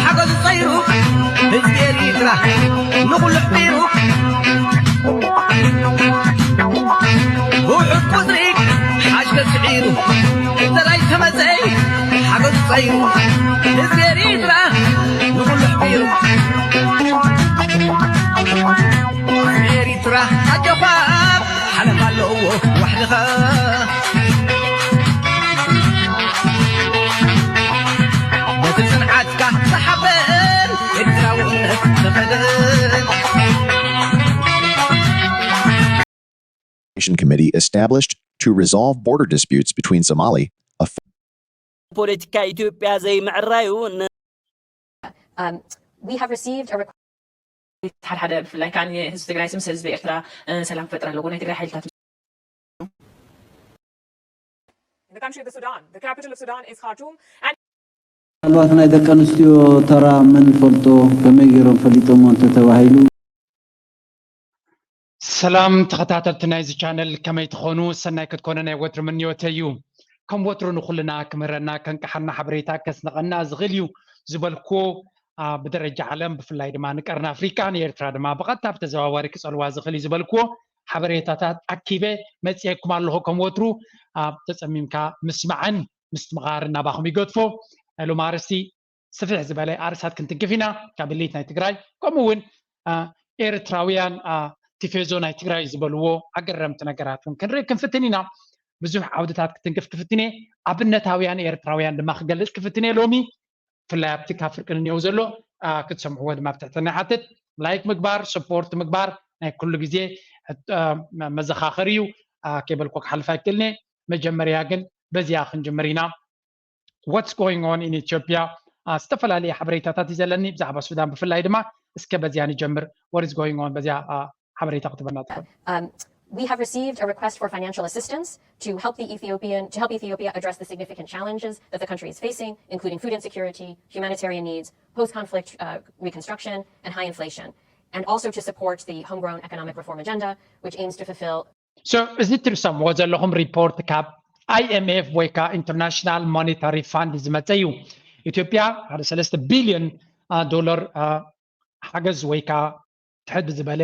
ሓገዝ ጸይሩ ህዝቢ ኤሪትራ ንኹሉ ኣሕቢሩ፣ ብውሑድ ቁጽሪ ሓሽከ ስዒሩ፣ ጥራይ ተመጸይ ሓገዝ ጸይሩ ህዝቢ ኤሪትራ ንኹሉ ኣሕቢሩ። ኤሪትራ ኣጆኻ ሓለፋ ኣለዎ ዋሕድኻ። በቲ ጽንዓትካ ተሓበን ኤርትራውነት ተኸደን። Committee established to resolve border disputes between Somali, a ፖለቲካ ኢትዮጵያ ዘይምዕራዩ ን Um, we have received a request ሓድሓደ ብፍላይ ከዓ ንህዝቢ ትግራይ ምስ ህዝቢ ኤርትራ ሰላም ክፈጥር ኣለዎ። ናይ ትግራይ ሓይልታት In the country of the Sudan, the capital of Sudan is Khartoum, and ምናልባት ናይ ደቂ ኣንስትዮ ተራ መን ይፈልጦ? ከመይ ገይሮም ፈሊጦሞ እንተተባሂሉ? ሰላም ተኸታተልቲ ናይዚ ቻነል፣ ከመይ ትኾኑ? ሰናይ ክትኮነ ናይ ወትሩ ምንዮተይ እዩ። ከም ወትሩ ንኹልና ክምህረና፣ ከንቅሓና፣ ሓበሬታ ከስንቐና ዝኽእል እዩ ዝበልኩዎ፣ አ፣ ብደረጃ ዓለም ብፍላይ ድማ ንቀርኒ ኣፍሪቃ ንኤርትራ ድማ ብቐጥታ ብተዘዋዋሪ ክጸልዋ ዝኽእል እዩ ዝበልኩዎ ሓበሬታታት ኣኪበ መጺኤኩም ኣለኹ። ከም ወትሩ ኣብ ተጸሚምካ ምስማዕን ምስትምቓርን ናባኹም ይገድፎ። ናይ ሎም ኣርእስቲ ስፍሕ ዝበለ ኣርእስታት ክንትንክፍ ኢና ካብ እሊት ናይ ትግራይ፣ ከምኡ እውን ኤርትራውያን ቲፌዞ ናይ ትግራይ ዝበልዎ ኣገረምቲ ነገራት እውን ክንርኢ ክንፍትን ኢና። ብዙሕ ዓውድታት ክትንክፍ ክፍትን እየ። ኣብነታውያን ኤርትራውያን ድማ ክገልፅ ክፍትን እየ። ሎሚ ብፍላይ ኣብቲ ካብ ፍርቂ ንንየው ዘሎ ክትሰምዕዎ ድማ ብትሕትና ይሓትት። ላይክ ምግባር፣ ሰፖርት ምግባር ናይ ኩሉ ግዜ መዘኻኸሪ እዩ። ከይበልኩ ክሓልፍ ኣይክእልን እየ። መጀመርያ ግን በዚኣ ክንጅምር ኢና። What's going on in Ethiopia? ዝተፈላለዩ ሓበሬታታት እዩ ዘለኒ ብዛዕባ ሱዳን ብፍላይ ድማ። እስከ በዚኣ ንጀምር። What is going on? በዚኣ ሓበሬታ ክትበና ትኽእል። We have received a request for financial assistance to help the Ethiopian to help Ethiopia address the significant challenges that the country is facing, including food insecurity, humanitarian needs, post-conflict uh, reconstruction, and high inflation, and also to support the homegrown economic reform agenda, which aims to fulfill So እዚ ትሰምዎ ዘለኹም ሪፖርት ካብ ኣይኤምኤፍ ወይ ከዓ ኢንተርናሽናል ሞኔታሪ ፋንድ ዝመፀ እዩ። ኢትዮጵያ ሓደ ሰለስተ ቢልዮን ዶላር ሓገዝ ወይ ከዓ ትሕት ብዝበለ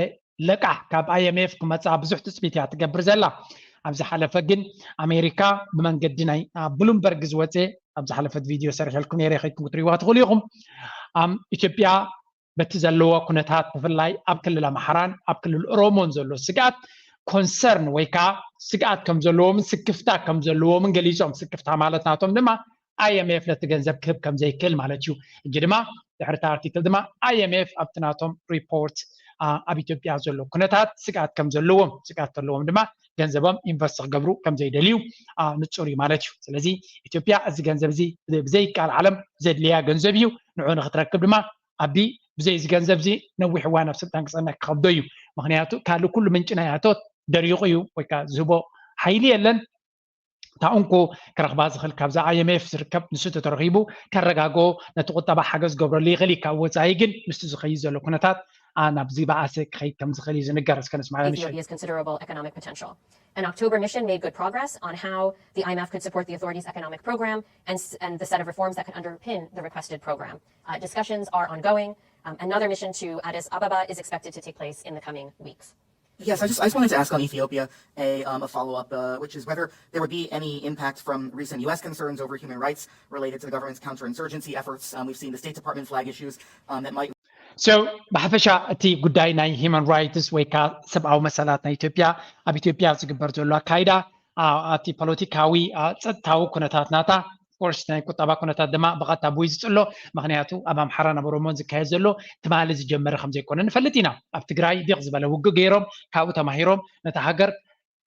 ለቃሕ ካብ ኣይኤምኤፍ ክመፅኣ ብዙሕ ትፅቢት እያ ትገብር ዘላ። ኣብ ዝሓለፈ ግን ኣሜሪካ ብመንገዲ ናይ ብሉምበርግ ዝወፀ ኣብ ዝሓለፈት ቪድዮ ሰሪሐልኩም ነይረ ከይድኩም ክትሪእዋ ትኽእሉ ኢኹም። ኢትዮጵያ በቲ ዘለዎ ኩነታት ብፍላይ ኣብ ክልል ኣምሓራን ኣብ ክልል ኦሮሞን ዘሎ ስግኣት ኮንሰርን ወይ ከዓ ስግኣት ከም ዘለዎምን ስክፍታ ከም ዘለዎምን ገሊፆም። ስክፍታ ማለት ናቶም ድማ ኣይኤምኤፍ ነቲ ገንዘብ ክህብ ከም ዘይክእል ማለት እዩ። ሕጂ ድማ ድሕሪ እቲ ኣርቲክል ድማ ኣይኤምኤፍ ኣብቲ ናቶም ሪፖርት ኣብ ኢትዮጵያ ዘሎ ኩነታት ስግኣት ከም ዘለዎም፣ ስግኣት ዘለዎም ድማ ገንዘቦም ኢንቨስት ክገብሩ ከም ዘይደልዩ ንፁር እዩ ማለት እዩ። ስለዚ ኢትዮጵያ እዚ ገንዘብ እዚ ብዘይቃል ዓለም ዘድልያ ገንዘብ እዩ። ንዑ ንክትረክብ ድማ ኣቢ ብዘይ እዚ ገንዘብ እዚ ነዊሕ እዋን ኣብ ስልጣን ክፀንሕ ክኸብዶ እዩ። ምክንያቱ ካልእ ኩሉ ምንጪ ናይ ኣቶት ደሪቑ እዩ ወይ ከዓ ዝህቦ ሓይሊ የለን። እታ እንኮ ክረኽባ ዝኽእል ካብዛ ኣይኤምኤፍ ዝርከብ ንሱ ተተረኺቡ ከረጋግኦ ነቲ ቁጠባ ሓገዝ ገብረሉ ይኽእል እዩ። ካብ ወፃኢ ግን ምስቲ ዝኸይድ ዘሎ ኩነታት ናብ ዝበኣሰ ክኸይድ ከም ዝኽእል እዩ ዝንገር። እስከ ንስማዕ ንሸይ። Ethiopia's considerable economic potential. An October mission made good progress on how the I M F could support the authority's economic program and, and the set of reforms that could underpin the requested program. Uh, discussions are ongoing. Um, another mission to Addis Ababa is expected to take place in the coming weeks. Yes, I just I just wanted to ask on Ethiopia a, um, a follow up, uh, which is whether there would be any impact from recent U S concerns over human rights related to the government's counterinsurgency efforts. Um, we've seen the State Department flag issues um, that might So ብሓፈሻ እቲ ጉዳይ ናይ ሂማን ራይትስ ወይ ከዓ ሰብኣዊ መሰላት ናይ ኢትዮጵያ ኣብ ኢትዮጵያ ዝግበር ዘሎ ኣካይዳ እቲ ፖለቲካዊ ጸጥታዊ ኩነታት ናታ ኮርስ ናይ ቁጠባ ኩነታት ድማ ብቐጥታ ብይ ዝፅሎ። ምክንያቱ ኣብ ኣምሓራን ኣብ ኦሮሞን ዝካየድ ዘሎ ትማሊ ዝጀመረ ከም ዘይኮነ ንፈልጥ ኢና። ኣብ ትግራይ ዲቕ ዝበለ ውግእ ገይሮም ካብኡ ተማሂሮም ነቲ ሃገር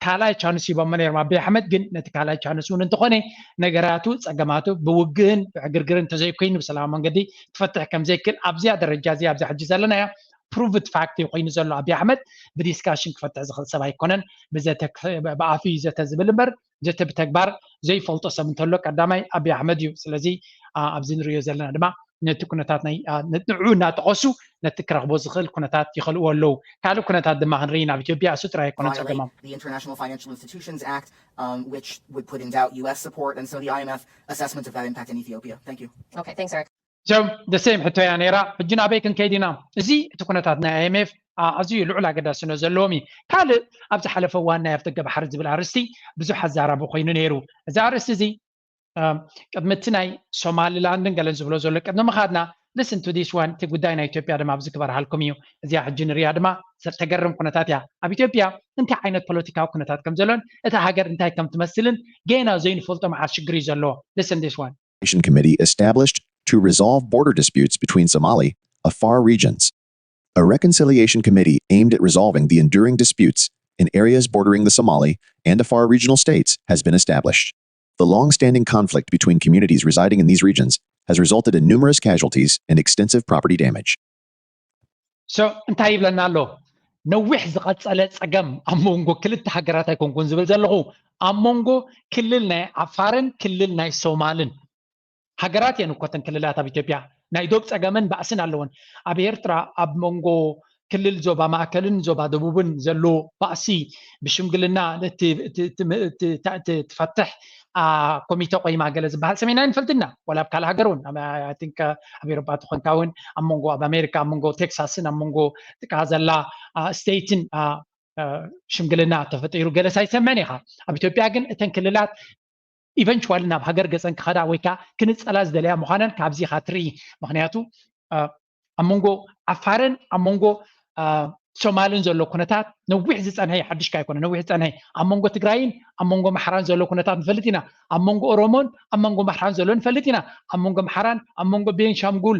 ካልኣይ ቻንስ ሂቦሞ ነይሮም ኣቢ ኣሕመድ። ግን ነቲ ካልኣይ ቻንስ እውን እንተኾነ ነገራቱ ፀገማቱ ብውግእን ብዕግርግርን እንተዘይኮይኑ ብሰላማዊ መንገዲ ክፈትሕ ከም ዘይክእል ኣብዚኣ ደረጃ እዚ ኣብዛ ሕጂ ዘለናያ ፕሩቭድ ፋክት እዩ ኮይኑ ዘሎ። ኣቢ ኣሕመድ ብዲስካሽን ክፈትሕ ዝኽእል ሰብ ኣይኮነን። ብኣፍ እዩ ዘተ ዝብል እምበር ዘተ ብተግባር ዘይፈልጦ ሰብ እንተሎ ቀዳማይ ኣቢ ኣሕመድ እዩ። ስለዚ ኣብዚ ንሪኦ ዘለና ድማ ነቲ ኩነታት ናይ ንዑ እናጠቐሱ ነቲ ክረኽቦ ዝኽእል ኩነታት ይኸልእዎ ኣለዉ። ካልእ ኩነታት ድማ ክንርኢ ናብ ኢትዮጵያ እሱ ጥራይ ኣይኮነን ጸገሞም። The International Financial Institutions Act, um, which would put in doubt U S support, and so the I M F assessment of that impact in Ethiopia. Thank you. Okay, thanks, Eric. So the same ሕቶ እያ ነይራ። ሕጂ ናበይ ክንከይድ ኢና? እዚ እቲ ኩነታት ናይ I M F ኣዝዩ ልዑል ኣገዳስነት ዘለዎም እዩ። ካልእ ኣብ ዝሓለፈ እዋን ናይ ኣፍደገ ባሕሪ ዝብል ኣርእስቲ ብዙሕ ኣዛራቢ ኮይኑ ነይሩ። እዚ ኣርእስቲ እዚ ቅድሚ እቲ ናይ ሶማሊላንድን ገለን ዝብሎ ዘሎ ቅድሚ ምኻድና listen to this one። እቲ ጉዳይ ናይ ኢትዮጵያ ድማ ኣብዚ ክበርሃልኩም እዩ። እዚኣ ሕጂ ንሪኣ ድማ ሰብ ተገርም ኩነታት እያ። ኣብ ኢትዮጵያ እንታይ ዓይነት ፖለቲካዊ ኩነታት ከም ዘሎን እታ ሃገር እንታይ ከም ትመስልን ገና ዘይንፈልጦ መዓት ሽግር እዩ ዘለዎ። Listen this one. Committee established to resolve border disputes between Somali, Afar regions. A reconciliation committee aimed at resolving the enduring disputes in areas bordering the Somali and Afar regional states has been established. The long-standing conflict between communities residing in these regions has resulted in numerous casualties and extensive property damage. So እንታይ ይብለና ኣሎ? ነዊሕ ዝቐጸለ ጸገም ኣብ መንጎ ክልተ ሃገራት ኣይኮንኩን ዝብል ዘለኹ፣ ኣብ መንጎ ክልል ናይ ዓፋርን ክልል ናይ ሶማልን። ሃገራት እየን እኮ እተን ክልላት ኣብ ኢትዮጵያ። ናይ ዶብ ጸገምን ባእስን ኣለወን። ኣብ ኤርትራ ኣብ መንጎ ክልል ዞባ ማእከልን ዞባ ደቡብን ዘሎ ባእሲ ብሽምግልና ትፈትሕ ኮሚተ ቆይማ ገለ ዝበሃል ሰሜና ንፈልጥና፣ ወላ ኣብ ካልእ ሃገር እውን ኣብ ኤሮጳ ትኾንካ እውን ኣብ መንጎ ኣብ ኣሜሪካ ኣብ መንጎ ቴክሳስን ኣብ መንጎ ጥቃ ዘላ ስቴትን ሽምግልና ተፈጢሩ ገለስ ኣይሰምዕን ኢኻ። ኣብ ኢትዮጵያ ግን እተን ክልላት ኢቨንቹዋሊ ናብ ሃገር ገፀን ክኸዳ ወይ ከዓ ክንፀላ ዝደለያ ምዃነን ካብዚ ኢኻ ትርኢ። ምክንያቱ ኣብ መንጎ ዓፋርን ኣብ መንጎ ሶማልን ዘሎ ኩነታት ነዊሕ ዝፀንሐ ሓድሽካ ኣይኮነ ነዊሕ ዝፀንሐ ኣብ መንጎ ትግራይን ኣብ መንጎ ማሕራን ዘሎ ኩነታት ንፈልጥ ኢና። ኣብ መንጎ ኦሮሞን ኣብ መንጎ ማሕራን ዘሎ ንፈልጥ ኢና። ኣብ መንጎ ማሕራን ኣብ መንጎ ቤንሻንጉል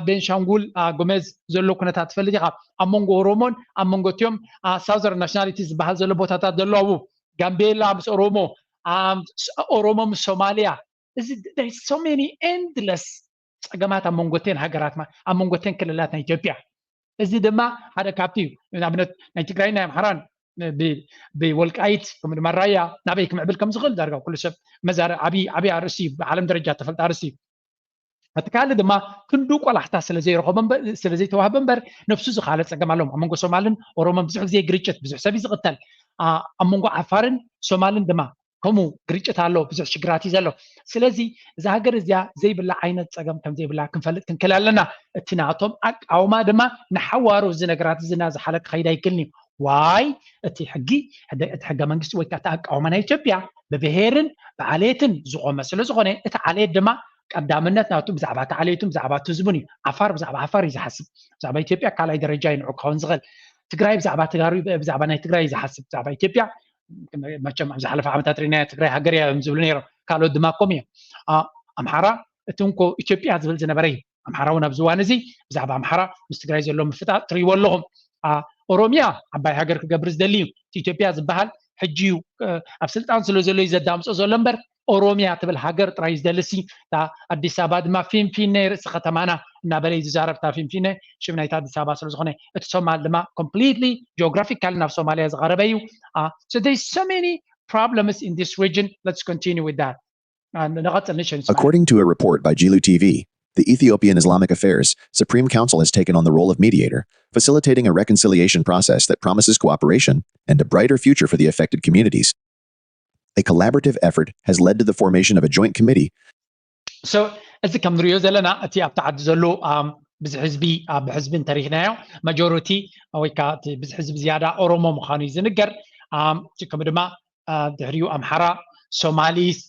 ቤንሻንጉል ጉመዝ ዘሎ ኩነታት ትፈልጥ ኢኻ። ኣብ መንጎ ኦሮሞን ኣብ መንጎ እትዮም ሳውዘርን ናሽናሊቲ ዝበሃል ዘሎ ቦታታት ዘሎ ኣብኡ ጋምቤላ ምስ ኦሮሞ ኦሮሞ ምስ ሶማሊያ እዚ so many endless ፀገማት ኣብ መንጎተን ሃገራት ኣብ መንጎተን ክልላት ናይ ኢትዮጵያ። እዚ ድማ ሓደ ካብቲ እዩ። ንኣብነት ናይ ትግራይ ናይ ኣምሓራን ብወልቃይት ከም ድማ ራያ ናበይ ክምዕብል ከም ዝኽእል ዳርጋ ኩሉ ሰብ መዛረ ዓብዪ ዓብዪ ኣርእስቲ እዩ። ብዓለም ደረጃ ተፈልጠ ኣርእስቲ እዩ። እቲ ካልእ ድማ ክንዱ ቆላሕታ ስለዘይረኸቦ ስለዘይተዋህበ እምበር ነብሱ ዝኻለ ፀገም ኣለዎም። ኣብ መንጎ ሶማልን ኦሮሞን ብዙሕ ግዜ ግርጭት ብዙሕ ሰብ እዩ ዝቕተል። ኣብ መንጎ ዓፋርን ሶማልን ድማ ከምኡ ግርጭት ኣሎ፣ ብዙሕ ሽግራት እዩ ዘሎ። ስለዚ እዛ ሃገር እዚኣ ዘይብላ ዓይነት ፀገም ከም ዘይብላ ክንፈልጥ ክንክእል ኣለና። እቲ ናቶም ኣቃውማ ድማ ንሓዋሩ እዚ ነገራት እዚ እናዝሓለ ክኸይድ ኣይክእልን እዩ። ዋይ እቲ ሕጊ እቲ ሕገ መንግስቲ ወይ ከዓ እቲ ኣቃውማ ናይ ኢትዮጵያ ብብሄርን ብዓሌትን ዝቆመ ስለዝኾነ እቲ ዓሌት ድማ ቀዳምነት ናቱ ብዛዕባ እቲ ዓሌቱን ብዛዕባ እቲ ህዝቡን እዩ። ዓፋር ብዛዕባ ዓፋር እዩ ዝሓስብ። ብዛዕባ ኢትዮጵያ ካልኣይ ደረጃ እዩ ንዑ ክኸውን ዝኽእል። ትግራይ ብዛዕባ ተጋሩ ብዛዕባ ናይ ትግራይ እዩ ዝሓስብ። ብዛዕባ ኢትዮጵያ መቸም ኣብ ዝሓለፈ ዓመታት ርኢናዮ ትግራይ ሃገር እያ እዮም ዝብሉ ነይሮም። ካልኦት ድማ ከምኡ እዮም። ኣምሓራ እቲ እንኮ ኢትዮጵያ ዝብል ዝነበረ እዩ። ኣምሓራ እውን ኣብዚ እዋን እዚ ብዛዕባ ኣምሓራ ምስ ትግራይ ዘሎ ምፍጣጥ ትርእይዎ ኣለኹም። ኦሮሚያ ዓባይ ሃገር ክገብር ዝደሊ እዩ። እቲ ኢትዮጵያ ዝበሃል ሕጂ እዩ ኣብ ስልጣን ስለ ዘሎ እዩ ዘዳምፆ ዘሎ እምበር ኦሮሚያ ትብል ሃገር ጥራይ እዩ ዝደሊ። እሲ ኣዲስ ኣበባ ድማ ፊንፊነ ርእሲ ከተማና እናበለ እዩ ዝዛረብ። እታ ፊንፊነ ሽም ናይታ ኣዲስ ኣበባ ስለዝኾነ እቲ ሶማል ድማ completely geographically ናብ ሶማሊያ ዝቐረበ እዩ። So there's so many problems in this region. Let's continue with that. ንቐፅል ንሸን According to a report by Jilu T V, the Ethiopian Islamic Affairs Supreme Council has taken on the role of mediator, facilitating a reconciliation process that promises cooperation and a brighter future for the affected communities. A collaborative effort has led to the formation of a joint committee. So እዚ ከም ንሪኦ ዘለና እቲ ኣብቲ ዓዲ ዘሎ ብዙሕ ህዝቢ ብህዝቢ እንተሪኽናዮ ማጆሪቲ ወይ ከዓ እቲ ብዙሕ ህዝቢ ዝያዳ ኦሮሞ ምዃኑ እዩ ዝንገር። ከምኡ ድማ ድሕሪኡ ኣምሓራ፣ ሶማሊስ፣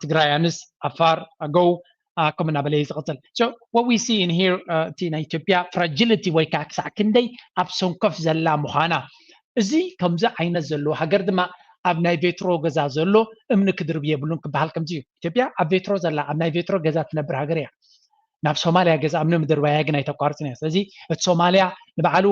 ትግራያንስ፣ ዓፋር፣ ኣገው ከምኡ እናበለ እዩ ዝቕፅል። So what we see in here እቲ ናይ ኢትዮጵያ fragility ወይ ከዓ ክሳዕ ክንደይ ኣብ ሰንኮፍ ዘላ ምዃና እዚ ከምዚ ዓይነት ዘለዎ ሃገር ድማ ኣብ ናይ ቬትሮ ገዛ ዘሎ እምኒ ክድርብ የብሉን ክበሃል ከምዚ እዩ። ኢትዮጵያ ኣብ ቬትሮ ዘላ ኣብ ናይ ቬትሮ ገዛ ትነብር ሃገር እያ። ናብ ሶማልያ ገዛ እምኒ ምድርባያ ግን ኣይተቋርፅን እያ። ስለዚ እቲ ሶማልያ ንባዕሉ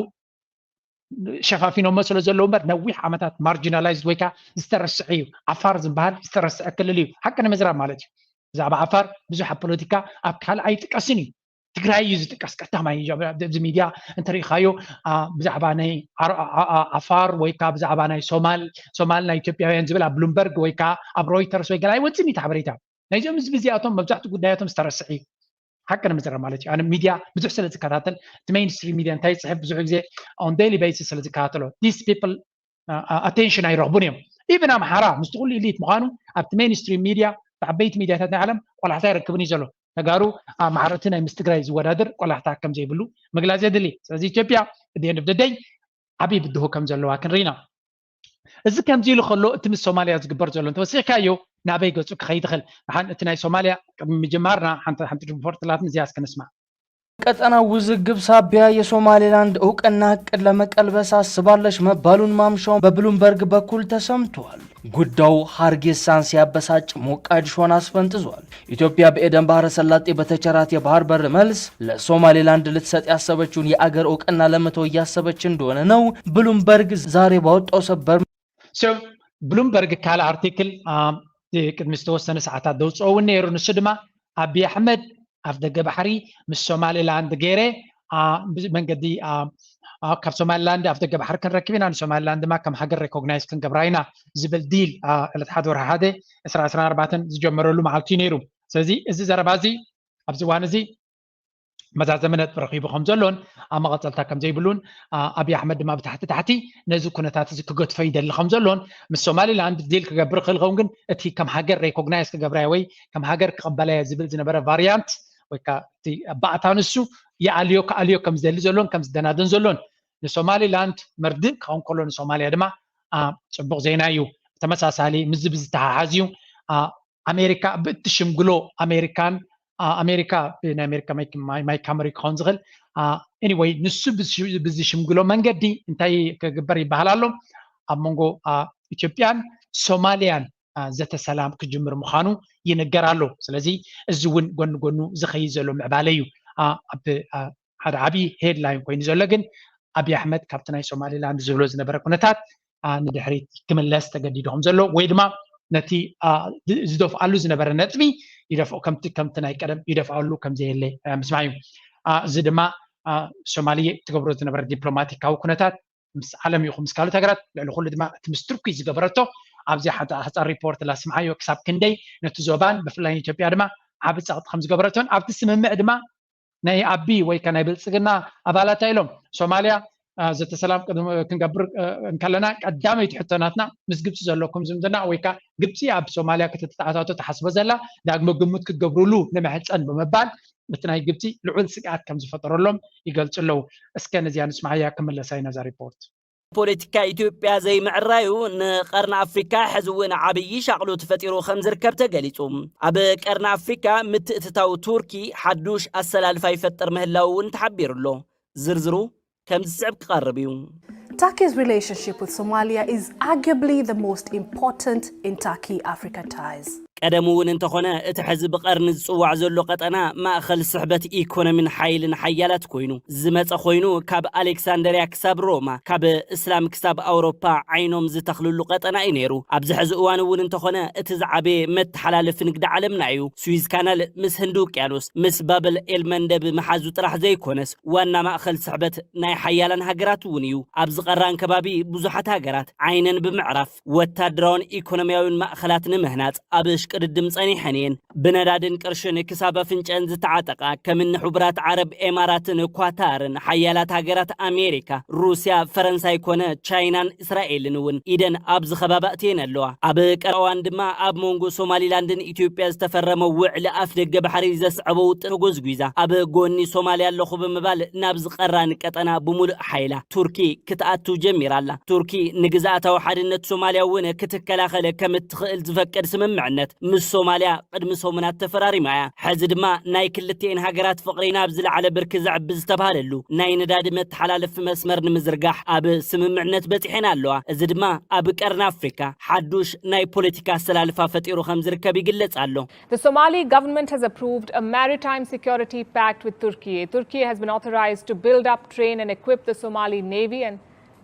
ሸፋፊኖሞ ስለ ዘለዉ እምበር ነዊሕ ዓመታት marginalized ወይ ከዓ ዝተረስዐ እዩ። ዓፋር ዝበሃል ዝተረስዐ ክልል እዩ። ሓቂ ንምዝራብ ማለት እዩ። ብዛዕባ ዓፋር ብዙሕ ኣብ ፖለቲካ ኣብ ካልእ ኣይጥቀስን እዩ። ትግራይ እዩ ዝጥቀስ ቀዳማይ እዩ። ኣብዚ ሚድያ እንተሪኢኻዮ ብዛዕባ ናይ ዓፋር ወይ ከዓ ብዛዕባ ናይ ሶማል ሶማል ናይ ኢትዮጵያውያን ዝብል ኣብ ብሉምበርግ ወይ ከዓ ኣብ ሮይተርስ ወይ ገለ ኣይወፅን እዩ እቲ ሓበሬታ። ናይዚኦም ህዝቢ እዚኣቶም መብዛሕትኡ ጉዳያቶም ዝተረስዐ እዩ። ሓቂ ንምዝራብ ማለት እዩ። ኣነ ሚድያ ብዙሕ ስለ ዝከታተል እቲ mainstream ሚድያ እንታይ ይፅሕፍ ብዙሕ ግዜ on daily basis ስለ ዝከታተሎ these people attention ኣይረኽቡን እዮም። Even ኣምሓራ ምስቲ ኩሉ ኢሊት ምዃኑ ኣብቲ mainstream ሚድያ ብዓበይቲ ሚድያታት ናይ ዓለም ቆላሕታ ኣይረክብን እዩ ዘሎ። ተጋሩ ኣብ ማሕረቲ ናይ ምስ ትግራይ ዝወዳደር ቆላሕታ ከም ዘይብሉ ምግላጽ የድሊ። ስለዚ ኢትዮጵያ ብደን ብደደይ ዓብዪ ብድሆ ከም ዘለዋ ክንርኢና። እዚ ከምዚ ኢሉ ከሎ እቲ ምስ ሶማልያ ዝግበር ዘሎ እንተወሲኽካዮ ናበይ ገጹ ክኸይድ ይኽእል? ሓን እቲ ናይ ሶማልያ ቅድሚ ምጅማርና ሓንቲ ሓንቲ ሪፖርት ላትን እዚኣ እስከ ንስማዕ። ቀጠናው ውዝግብ ሳቢያ የሶማሌላንድ እውቅና እቅድ ለመቀልበስ አስባለች መባሉን ማምሻውን በብሉምበርግ በኩል ተሰምቷል። ጉዳዩ ሀርጌሳን ሲያበሳጭ ሞቃዲሾን አስፈንጥዟል። ኢትዮጵያ በኤደን ባህረ ሰላጤ በተቸራት የባህር በር መልስ ለሶማሌላንድ ልትሰጥ ያሰበችውን የአገር እውቅና ለመተው እያሰበች እንደሆነ ነው ብሉምበርግ ዛሬ ባወጣው ሰበር So ብሉምበርግ ካልእ ኣርቲክል ቅድሚ ዝተወሰነ ሰዓታት ዘውፅኦ እውን ነይሩ። ንሱ ድማ ኣቢይ ኣሕመድ ኣፍ ደገ ባሕሪ ምስ ሶማሌላንድ ገይረ መንገዲ ካብ ሶማሊላንድ ኣፍ ደገ ባሕሪ ክንረክብ ኢና፣ ንሶማሊላንድ ድማ ከም ሃገር ሬኮግናይዝ ክንገብራ ኢና ዝብል ዲል ዕለት ሓደ ወርሒ ሓደ ዕስራ ዕስራን ኣርባዕተን ዝጀመረሉ መዓልቲ እዩ ነይሩ። ስለዚ እዚ ዘረባ እዚ ኣብዚ እዋን እዚ መዛዘሚ ነጥቢ ረኺቡ ከም ዘሎን ኣብ መቐፀልታ ከም ዘይብሉን ኣብይ ኣሕመድ ድማ ብታሕቲ ታሕቲ ነዚ ኩነታት እዚ ክገድፎ ይደሊ ከም ዘሎን ምስ ሶማሊላንድ ዲል ክገብር ክእል ኸውን ግን እቲ ከም ሃገር ሬኮግናይዝ ክገብራዮ ወይ ከም ሃገር ክቐበላዮ ዝብል ዝነበረ ቫሪያንት ወይ ከዓ እቲ ባእታ ንሱ ይኣልዮ ክኣልዮ ከም ዝደሊ ዘሎን ከም ዝደናደን ዘሎን ንሶማሊላንድ መርድእ ክኸውን ከሎ ንሶማልያ ድማ ፅቡቕ ዜና እዩ። ተመሳሳሊ ምስዚ ብዝተሓሓዝ እዩ ኣሜሪካ ብእትሽምግሎ ኣሜሪካን ኣሜሪካ ናይ ኣሜሪካ ማይክ ሃመር ክኸውን ዝኽእል anyway ንሱ ብዝሽምግሎ መንገዲ እንታይ ክግበር ይበሃል ኣሎ ኣብ መንጎ ኢትዮጵያን ሶማሊያን ዘተ ሰላም ክጅምር ምዃኑ ይንገር ኣሎ። ስለዚ እዚ እውን ጎኒ ጎኑ ዝኸይድ ዘሎ ምዕባለ እዩ። ኣብ ሓደ ዓብዪ ሄድላይን ኮይኑ ዘሎ ግን ኣብይ ኣሕመድ ካብቲ ናይ ሶማሊላንድ ዝብሎ ዝነበረ ኩነታት ንድሕሪት ክምለስ ተገዲዱ ከም ዘሎ ወይ ድማ ነቲ ዝደፍኣሉ ዝነበረ ነጥቢ ይደፍኦ ከምቲ ከምቲ ናይ ቀደም ይደፍኣሉ ከም ዘየለ ምስማዕ እዩ። እዚ ድማ ሶማሊ ትገብሮ ዝነበረ ዲፕሎማቲካዊ ኩነታት ምስ ዓለም ይኹን ምስ ካልኦት ሃገራት ልዕሊ ኩሉ ድማ እቲ ምስ ቱርኪ ዝገበረቶ ኣብዚ ሓፃር ሪፖርት ላስምዓዮ ክሳብ ክንደይ ነቲ ዞባን ብፍላይ ኢትዮጵያ ድማ ዓቢ ፀቕጢ ከም ዝገበረቶን ኣብቲ ስምምዕ ድማ ናይ ኣቢ ወይ ከ ናይ ብልፅግና ኣባላት ኢሎም ሶማልያ ዘተ ሰላም ክንገብር እንከለና ቀዳመይቲ ሕቶ ናትና ምስ ግብፂ ዘለኩም ዝምድና ወይ ከዓ ግብፂ ኣብ ሶማልያ ክትተኣታቶ ትሓስቦ ዘላ ዳግመ ግምት ክትገብርሉ ንምሕፀን ብምባል እቲ ናይ ግብፂ ልዑል ስግኣት ከም ዝፈጠረሎም ይገልፁ ኣለዉ። እስከ ነዚኣ ንስማዓያ ክምለሳ ኢና እዛ ሪፖርት። ፖለቲካ ኢትዮጵያ ዘይምዕራዩ ንቀርኒ ኣፍሪካ ሕዚ እውን ዓብዪ ሻቕሎት ፈጢሩ ከም ዝርከብ ተገሊፁ። ኣብ ቀርኒ ኣፍሪካ ምትእትታው ቱርኪ ሓዱሽ ኣሰላልፋ ይፈጥር ምህላው እውን ተሓቢሩ ኣሎ። ዝርዝሩ ከም ዝስዕብ ክቐርብ እዩ። Turkey's relationship with Somalia is arguably the most important in Turkey-Africa ties. ቀደም እውን እንተኾነ እቲ ሕዚ ብቐርኒ ዝጽዋዕ ዘሎ ቀጠና ማእኸል ስሕበት ኢኮኖሚን ሓይልን ሓያላት ኮይኑ ዝመጸ ኮይኑ ካብ ኣሌክሳንደርያ ክሳብ ሮማ ካብ እስላም ክሳብ ኣውሮፓ ዓይኖም ዝተኽልሉ ቀጠና እዩ ነይሩ። ኣብዚ ሕዚ እዋን እውን እንተኾነ እቲ ዝዓበየ መተሓላለፊ ንግዲ ዓለምና እዩ። ስዊዝ ካናል ምስ ህንዲ ውቅያኖስ ምስ ባብል ኤልመንደብ ምሓዙ ጥራሕ ዘይኮነስ ዋና ማእኸል ስሕበት ናይ ሓያላን ሃገራት እውን እዩ። ኣብዚ ቀራን ከባቢ ብዙሓት ሃገራት ዓይነን ብምዕራፍ ወታደራውን ኢኮኖሚያውን ማእኸላት ንምህናፅ ኣብ እሽቅድድም ፀኒሐን እየን። ብነዳድን ቅርሽን ክሳብ ኣፍንጨን ዝተዓጠቓ ከም እኒ ሕቡራት ዓረብ ኤማራትን ኳታርን ሓያላት ሃገራት ኣሜሪካ፣ ሩስያ፣ ፈረንሳይ ኮነ ቻይናን እስራኤልን እውን ኢደን ኣብዚ ከባቢ ኣእትየን ኣለዋ። ኣብ ቀረዋን ድማ ኣብ መንጎ ሶማሊላንድን ኢትዮጵያ ዝተፈረመ ውዕሊ ኣፍ ደገ ባሕሪ ዘስዐቦ ውጥን ተጎዝጒዛ ኣብ ጎኒ ሶማልያ ኣለኹ ብምባል ናብዚ ቀራኒ ቀጠና ብምሉእ ሓይላ ቱርኪ ክትኣቱ ጀሚራ ኣላ። ቱርኪ ንግዝኣታዊ ሓድነት ሶማልያ እውን ክትከላኸል ከም እትኽእል ዝፈቅድ ስምምዕነት ምስ ሶማልያ ቅድሚ ሰሙናት ተፈራሪማ እያ። ሕዚ ድማ ናይ ክልቲኤን ሃገራት ፍቕሪ ናብ ዝለዓለ ብርኪ ዘዕቢ ዝተባህለሉ ናይ ነዳዲ መተሓላለፊ መስመር ንምዝርጋሕ ኣብ ስምምዕነት በፂሐን ኣለዋ። እዚ ድማ ኣብ ቀርኒ ኣፍሪካ ሓዱሽ ናይ ፖለቲካ ኣሰላልፋ ፈጢሩ ከም ዝርከብ ይግለጽ ኣሎ። The Somali government has approved a maritime security pact with Turkey. Turkey has been authorized to build up, train and equip the Somali navy, and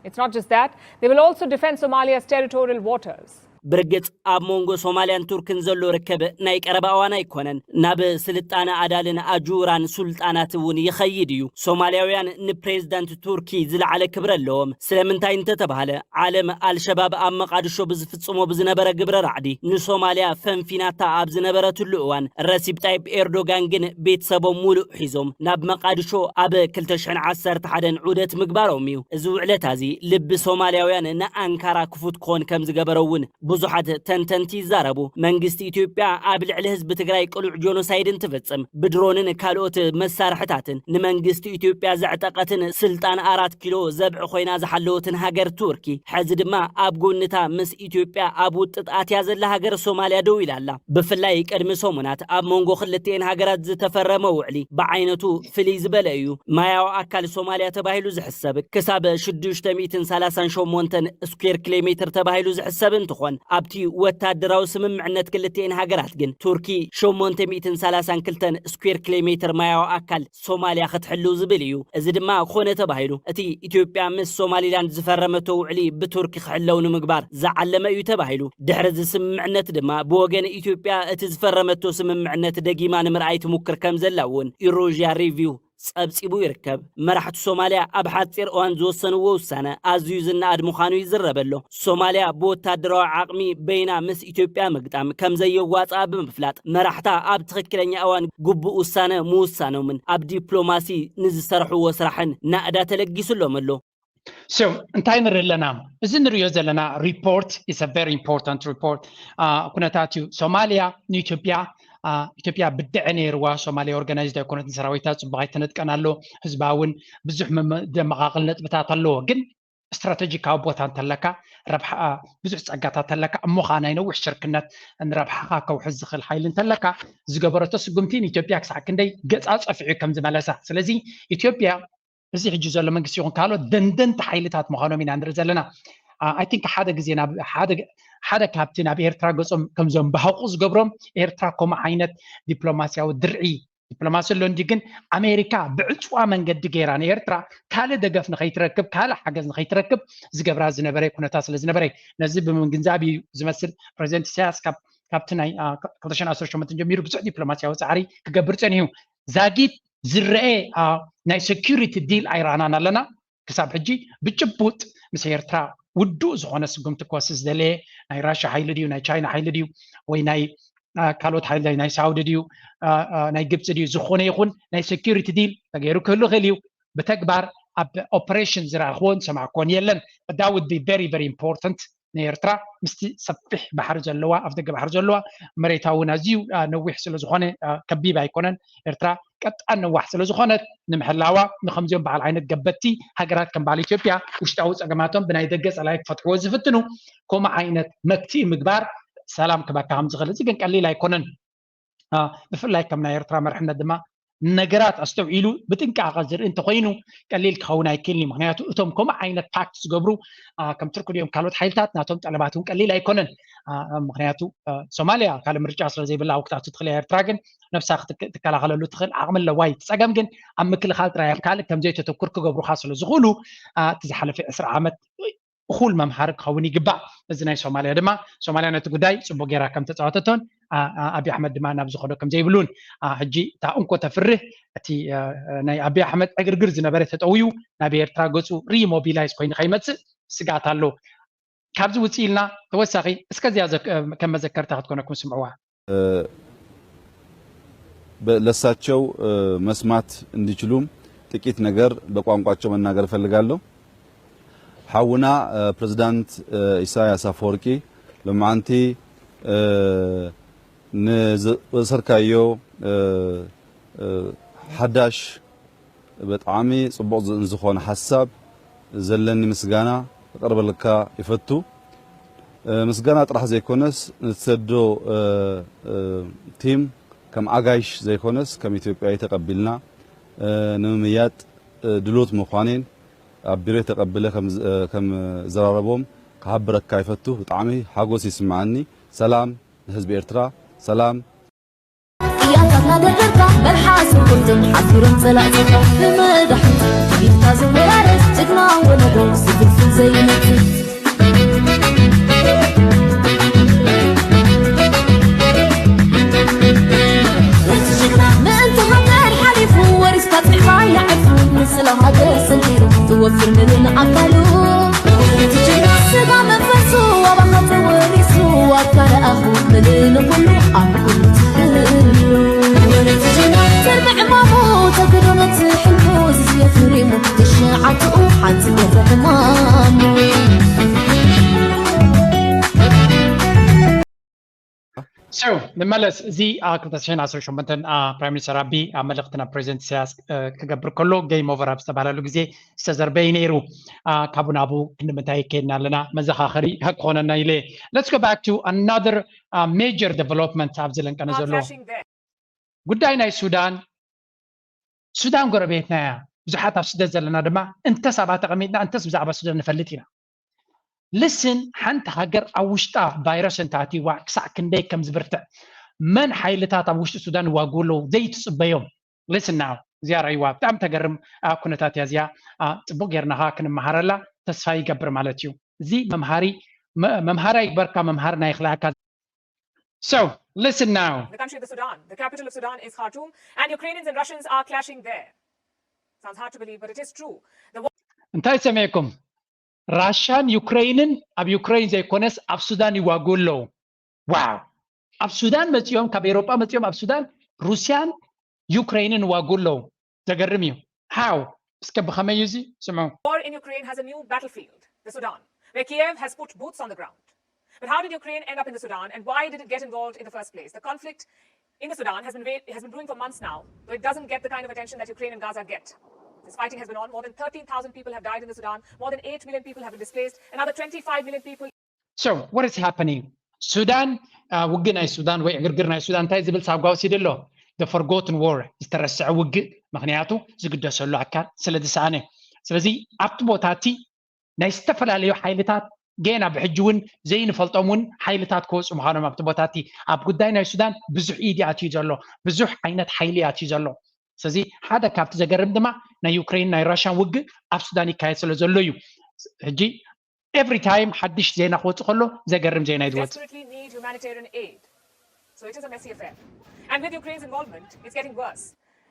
it's not just that, they will also defend Somalia's territorial waters. ብርግጽ ኣብ መንጎ ሶማልያን ቱርክን ዘሎ ርከብ ናይ ቀረባ እዋን ኣይኮነን። ናብ ስልጣነ ኣዳልን ኣጁራን ሱልጣናት እውን ይኸይድ እዩ። ሶማልያውያን ንፕሬዝዳንት ቱርኪ ዝለዓለ ክብሪ ኣለዎም። ስለምንታይ እንተተባህለ ዓለም ኣልሸባብ ኣብ መቓድሾ ብዝፍጽሞ ብዝነበረ ግብረ ራዕዲ ንሶማልያ ፈንፊናታ ኣብ ዝነበረትሉ እዋን ረሲብ ጣይብ ኤርዶጋን ግን ቤተሰቦም ሙሉእ ሒዞም ናብ መቓድሾ ኣብ ክልተ ሽሕን ዓሰርተ ሓደን ዑደት ምግባሮም እዩ። እዚ ውዕለታ እዚ ልቢ ሶማልያውያን ንኣንካራ ክፉት ክኾን ከም ዝገበረ እውን ብዙሓት ተንተንቲ ይዛረቡ። መንግስቲ ኢትዮጵያ ኣብ ልዕሊ ህዝቢ ትግራይ ቅሉዕ ጆኖሳይድ እንትፍጽም፣ ብድሮንን ካልኦት መሳርሕታትን ንመንግስቲ ኢትዮጵያ ዘዕጠቐትን ስልጣን ኣራት ኪሎ ዘብዒ ኮይና ዝሓለወትን ሃገር ቱርኪ፣ ሕዚ ድማ ኣብ ጎንታ ምስ ኢትዮጵያ ኣብ ውጥጥ ኣትያ ዘላ ሃገር ሶማልያ ደው ኢላ ኣላ። ብፍላይ ቅድሚ ሰሙናት ኣብ መንጎ ክልቲኤን ሃገራት ዝተፈረመ ውዕሊ ብዓይነቱ ፍልይ ዝበለ እዩ። ማያዊ ኣካል ሶማልያ ተባሂሉ ዝሕሰብ ክሳብ ሽዱሽተ ሚእትን ሰላሳን ሸሞንተን ስኩዌር ኪሎ ሜትር ተባሂሉ ዝሕሰብ እንትኾን፣ ኣብቲ ወታደራዊ ስምምዕነት ክልቲኤን ሃገራት ግን ቱርኪ ሸሞንተ ሚእትን ሰላሳን ክልተን ስኩዌር ኪሎ ሜትር ማያዊ ኣካል ሶማልያ ክትሕልው ዝብል እዩ። እዚ ድማ ኮነ ተባሂሉ እቲ ኢትዮጵያ ምስ ሶማሊላንድ ዝፈረመቶ ውዕሊ ብቱርኪ ክሕለው ንምግባር ዝዓለመ እዩ ተባሂሉ። ድሕሪ እዚ ስምምዕነት ድማ ብወገን ኢትዮጵያ እቲ ዝፈረመቶ ስምምዕነት ደጊማ ንምርኣይ ትሙክር ከም ዘላ እውን ኢሮዥያ ሪቪው ጸብጺቡ ይርከብ። መራሕቲ ሶማልያ ኣብ ሓጺር እዋን ዝወሰንዎ ውሳነ ኣዝዩ ዝነኣድ ምዃኑ ይዝረበ ኣሎ። ሶማልያ ብወታደራዊ ዓቕሚ በይና ምስ ኢትዮጵያ ምግጣም ከም ዘየዋጽኣ ብምፍላጥ፣ መራሕታ ኣብ ትኽክለኛ እዋን ግቡእ ውሳነ ምውሳኖምን ኣብ ዲፕሎማሲ ንዝሰርሕዎ ስራሕን ናእዳ ተለጊሱሎም ኣሎ። So እንታይ ንርኢ ኣለና? እዚ ንሪኦ ዘለና report is a very important report። ኩነታት እዩ። ሶማልያ ንኢትዮጵያ፣ ኢትዮጵያ ብድዐ ነይርዋ። ሶማልያ ኦርጋናይዝድ ኣይኮነትን። ሰራዊታ ጽቡቕ ኣይተነጥቀን ኣሎ። ህዝባ እውን ብዙሕ መመ- ደመቓቕል ነጥብታት ኣለዎ። ግን ስትራቴጂካዊ ቦታ እንተለካ፣ ረብሓ፣ ብዙሕ ጸጋታት እንተለካ፣ እሞ ከዓ ናይ ነዊሕ ሽርክነት ንረብሓኻ ከውሕስ ዝኽእል ሓይሊ እንተለካ፣ ዝገበረቶ ስጉምቲ ንኢትዮጵያ ክሳዕ ክንደይ ገጻ ጸፊዑ ከም ዝመለሳ። ስለዚ ኢትዮጵያ እዚ ሕጂ ዘሎ መንግስቲ ይኹን ካልኦት ደንደንቲ ሓይልታት ምዃኖም ኢና ንርኢ ዘለና። I think ሓደ ግዜ ሓደ ካብቲ ናብ ኤርትራ ገጾም ከም ዘንባህቑ ዝገብሮም፣ ኤርትራ ከምኡ ዓይነት ዲፕሎማስያዊ ድርዒ፣ ዲፕሎማሲ ኣሎ እንዲ፣ ግን ኣሜሪካ ብዕፅዋ መንገዲ ገይራ ንኤርትራ ካልእ ደገፍ ንኸይትረክብ፣ ካልእ ሓገዝ ንኸይትረክብ ዝገብራ ዝነበረ ኩነታት ስለ ዝነበረ፣ ነዚ ብምግንዛብ እዩ ዝመስል ፕሬዚደንት ኢሳያስ ካብ ካብቲ ናይ ክልተ ሽሕን ዓሰርተ ሸሞንተን ጀሚሩ ብዙሕ ዲፕሎማስያዊ ፃዕሪ ክገብር ፀኒሑ። ዛጊት ዝረአ ናይ ሴኩሪቲ ዲል ኣይረኣናን ኣለና። ክሳብ ሕጂ ብጭቡጥ ምስ ኤርትራ ውዱእ ዝኾነ ስጉምቲ ክወስድ ዝደለየ ናይ ራሻ ሓይሊ ድዩ፣ ናይ ቻይና ሓይሊ ድዩ፣ ወይ ናይ ካልኦት ሓይሊ ናይ ሳውዲ ድዩ፣ ናይ ግብፂ ድዩ፣ ዝኾነ ይኹን ናይ ሴኩሪቲ ዲል ተገይሩ ክህሉ ይኽእል እዩ። ብተግባር ኣብ ኦፐሬሽን ዝረኣኽዎን ዝሰማዕክዎን የለን። That would be very very important። ንኤርትራ ምስቲ ሰፊሕ ባሕሪ ዘለዋ፣ ኣፍ ደገ ባሕሪ ዘለዋ፣ መሬታ እውን ኣዝዩ ነዊሕ ስለዝኾነ ከቢብ ኣይኮነን። ኤርትራ ቀጣን ነዋሕ ስለዝኾነት፣ ንምሕላዋ ንከምዚኦም በዓል ዓይነት ገበቲ ሃገራት ከም በዓል ኢትዮጵያ ውሽጣዊ ፀገማቶም ብናይ ደገ ፀላኢ ክፈትሕዎ ዝፍትኑ ከምኡ ዓይነት መክትኢ ምግባር ሰላም ክበካ ከም ዝኽእል፣ እዚ ግን ቀሊል ኣይኮነን። ብፍላይ ከም ናይ ኤርትራ መርሕነት ድማ ነገራት ኣስተውዒሉ ብጥንቃቐ ዝርኢ እንተኾይኑ ቀሊል ክኸውን ኣይክእልን እዩ። ምክንያቱ እቶም ከምኡ ዓይነት ፓክት ዝገብሩ ከም ቱርኪ ድዮም ካልኦት ሓይልታት ናቶም ጠለባት እውን ቀሊል ኣይኮነን። ምክንያቱ ሶማልያ ካልእ ምርጫ ስለ ዘይብላ ኣብ ክትኣቱ ትኽእል እያ። ኤርትራ ግን ነብሳ ክትከላኸለሉ ትኽእል ዓቕሚ ኣለዋ እዩ። እቲ ፀገም ግን ኣብ ምክልኻል ጥራይ ኣብ ካልእ ከም ዘይተተኩር ክገብሩኻ ስለ ዝኽእሉ እቲ ዝሓለፈ ዕስራ ዓመት እኹል መምሃሪ ክኸውን ይግባእ። እዚ ናይ ሶማልያ ድማ ሶማልያ ነቲ ጉዳይ ፅቡቅ ጌራ ከም ተፃወተቶን ኣብይ ኣሕመድ ድማ ናብ ዝኸዶ ከም ዘይብሉን ሕጂ እታ እንኮ ተፍርህ እቲ ናይ ኣብይ ኣሕመድ ዕግርግር ዝነበረ ተጠውዩ ናብ ኤርትራ ገፁ ሪሞቢላይዝ ኮይኑ ከይመፅእ ስጋት ኣሎ። ካብዚ ውፅእ ኢልና ተወሳኺ እስከዚያ ከም መዘከርታ ክትኮነኩም ስምዕዋ። ለሳቸው መስማት እንዲችሉም ጥቂት ነገር በቋንቋቸው መናገር እፈልጋለሁ። ሓውና ፕሬዝዳንት ኢሳያስ ኣፈወርቂ ሎማዓንቲ ንወሰርካዮ ሓዳሽ ብጣዕሚ ፅቡቕ ዝኾነ ሓሳብ ዘለኒ ምስጋና ክቐርበልካ ይፈቱ። ምስጋና ጥራሕ ዘይኮነስ ንትሰዶ ቲም ከም ኣጋይሽ ዘይኮነስ ከም ኢትዮጵያዊ ተቐቢልና ንምምያጥ ድሉት ምዃኔን ኣብ ቢሮ ተቐብለ ከም ዘራረቦም ክሓብረካ ይፈቱ። ብጣዕሚ ሓጎስ ይስምዓኒ። ሰላም ንህዝቢ ኤርትራ፣ ሰላም ጥያታት ናደርደርካ መልሓስ ቁርጥም ሓፊሮም ጸላእትኻ ንመዳሕንት ኢድካ ዘወራረስ ጅግና ወለዶ ዝፍልፍል ዘይነትት እቲ ጅግና ምእንቲ ሃገር ሓሊፉ ወሪስካ ጽዕማ ይዓርፉ ንስለ ሃገር ሰንቲሩ ዝወፍር ምሉእ ኣካሉ እቲ ጅግና ስጋ መንፈሱ ኣባኻ ተወሪሱ ኣካል ኣኹ ምሉእ ንኹሉ ኣብ ኩሉ ትሕሉ እቲ ጅግና ትርቢ ዕማሙ ተግዶ ነቲ ሕልሙ ዝስየ ፍሪሙ ትሽዓትኡ ሓንቲ ገዛ ሕማሙ ንመለስ። እዚ ክልተ ሽሕን ዓሰርተ ሸሞንተን ፕራይም ሚኒስተር ኣቢ ኣብ መልእኽቲ ናብ ፕሬዚደንት ኢሳያስ ክገብር ከሎ፣ ጌም ኦቨር ኣብ ዝተባህለሉ ግዜ ዝተዘርበ እዩ ነይሩ። ካብኡ ናብኡ ክንምንታይ ይከድና ኣለና፣ መዘኻኸሪ ክኾነና ኢለ። Let's go back to another major development ኣብዚ ለንቀነ ዘሎ ጉዳይ ናይ ሱዳን። ሱዳን ጎረቤትና እያ። ብዙሓት ኣብ ስደት ዘለና ድማ እንተስ ኣብኣ ተቐሚጥና እንተስ ብዛዕባ ሱዳን ንፈልጥ ኢና። ልስን፣ ሓንቲ ሃገር ኣብ ውሽጣ ቫይረስ እንተኣትይዋ ክሳዕ ክንደይ ከም ዝብርትዕ፣ መን ሓይልታት ኣብ ውሽጢ ሱዳን ይዋግኡ ኣለዉ ዘይትፅበዮም። ልስን ናው እዚኣ ረእይዋ፣ ብጣዕሚ ተገርም ኩነታት እያ እዚኣ። ፅቡቅ ጌርናኻ ክንመሃረላ ተስፋ ይገብር ማለት እዩ። እዚ መምሃሪ መምሃራ ይግበርካ፣ መምሃርና ይኽልኣካ። So, listen now. The country of the Sudan, the capital of Sudan is Khartoum, and Ukrainians and Russians are clashing there. Sounds hard to believe, but it is true. The war እንታይ ሰሚዕኩም? ራሻን ዩክሬንን ኣብ ዩክሬን ዘይኮነስ ኣብ ሱዳን ይዋግኡ ኣለዉ። ዋው! ኣብ ሱዳን መጺኦም፣ ካብ ኤውሮጳ መጺኦም ኣብ ሱዳን ሩስያን ዩክሬንን ይዋግኡ ኣለዉ። ዘገርም እዩ። How? እስከ ብኸመይ እዩ እዚ? ስምዑ። War in Ukraine has a new battlefield, the Sudan, where Kiev has put boots on the ground. But how did Ukraine end up in the Sudan, and why did it get involved in the first place? The conflict in the Sudan has been, has been brewing for months now, though it doesn't get the kind of attention that Ukraine and Gaza get. This fighting has been on. More than thirteen thousand people have died in the Sudan. More than eight million people have been displaced. Another twenty-five million people. So, what is happening? ሱዳን፣ ውግእ ናይ ሱዳን ወይ ዕግርግር ናይ ሱዳን እንታይ ዝብል ሳጓ ወሲዱ ኣሎ? The forgotten war፣ ዝተረስዐ ውግእ። ምኽንያቱ ዝግደሰሉ ኣካል ስለ ዝሰኣነ። ስለዚ ኣብቲ ቦታ እቲ ናይ ዝተፈላለዩ ሓይልታት፣ ገና ብሕጂ እውን ዘይንፈልጦም እውን ሓይልታት ክወፁ ምዃኖም ኣብቲ ቦታ እቲ። ኣብ ጉዳይ ናይ ሱዳን ብዙሕ ኢድ ኣትዩ ዘሎ፣ ብዙሕ ዓይነት ሓይሊ ኣትዩ ዘሎ። ስለዚ ሓደ ካብቲ ዘገርም ድማ ናይ ዩክሬን ናይ ራሽያን ውግእ ኣብ ሱዳን ይካየድ ስለ ዘሎ እዩ። ሕጂ every time ሓድሽ ዜና ክወፅእ ከሎ ዘገርም ዜና እዩ ዝወፅእ። Desperately need humanitarian aid. So it is a messy affair. And with Ukraine's involvement, it's getting worse.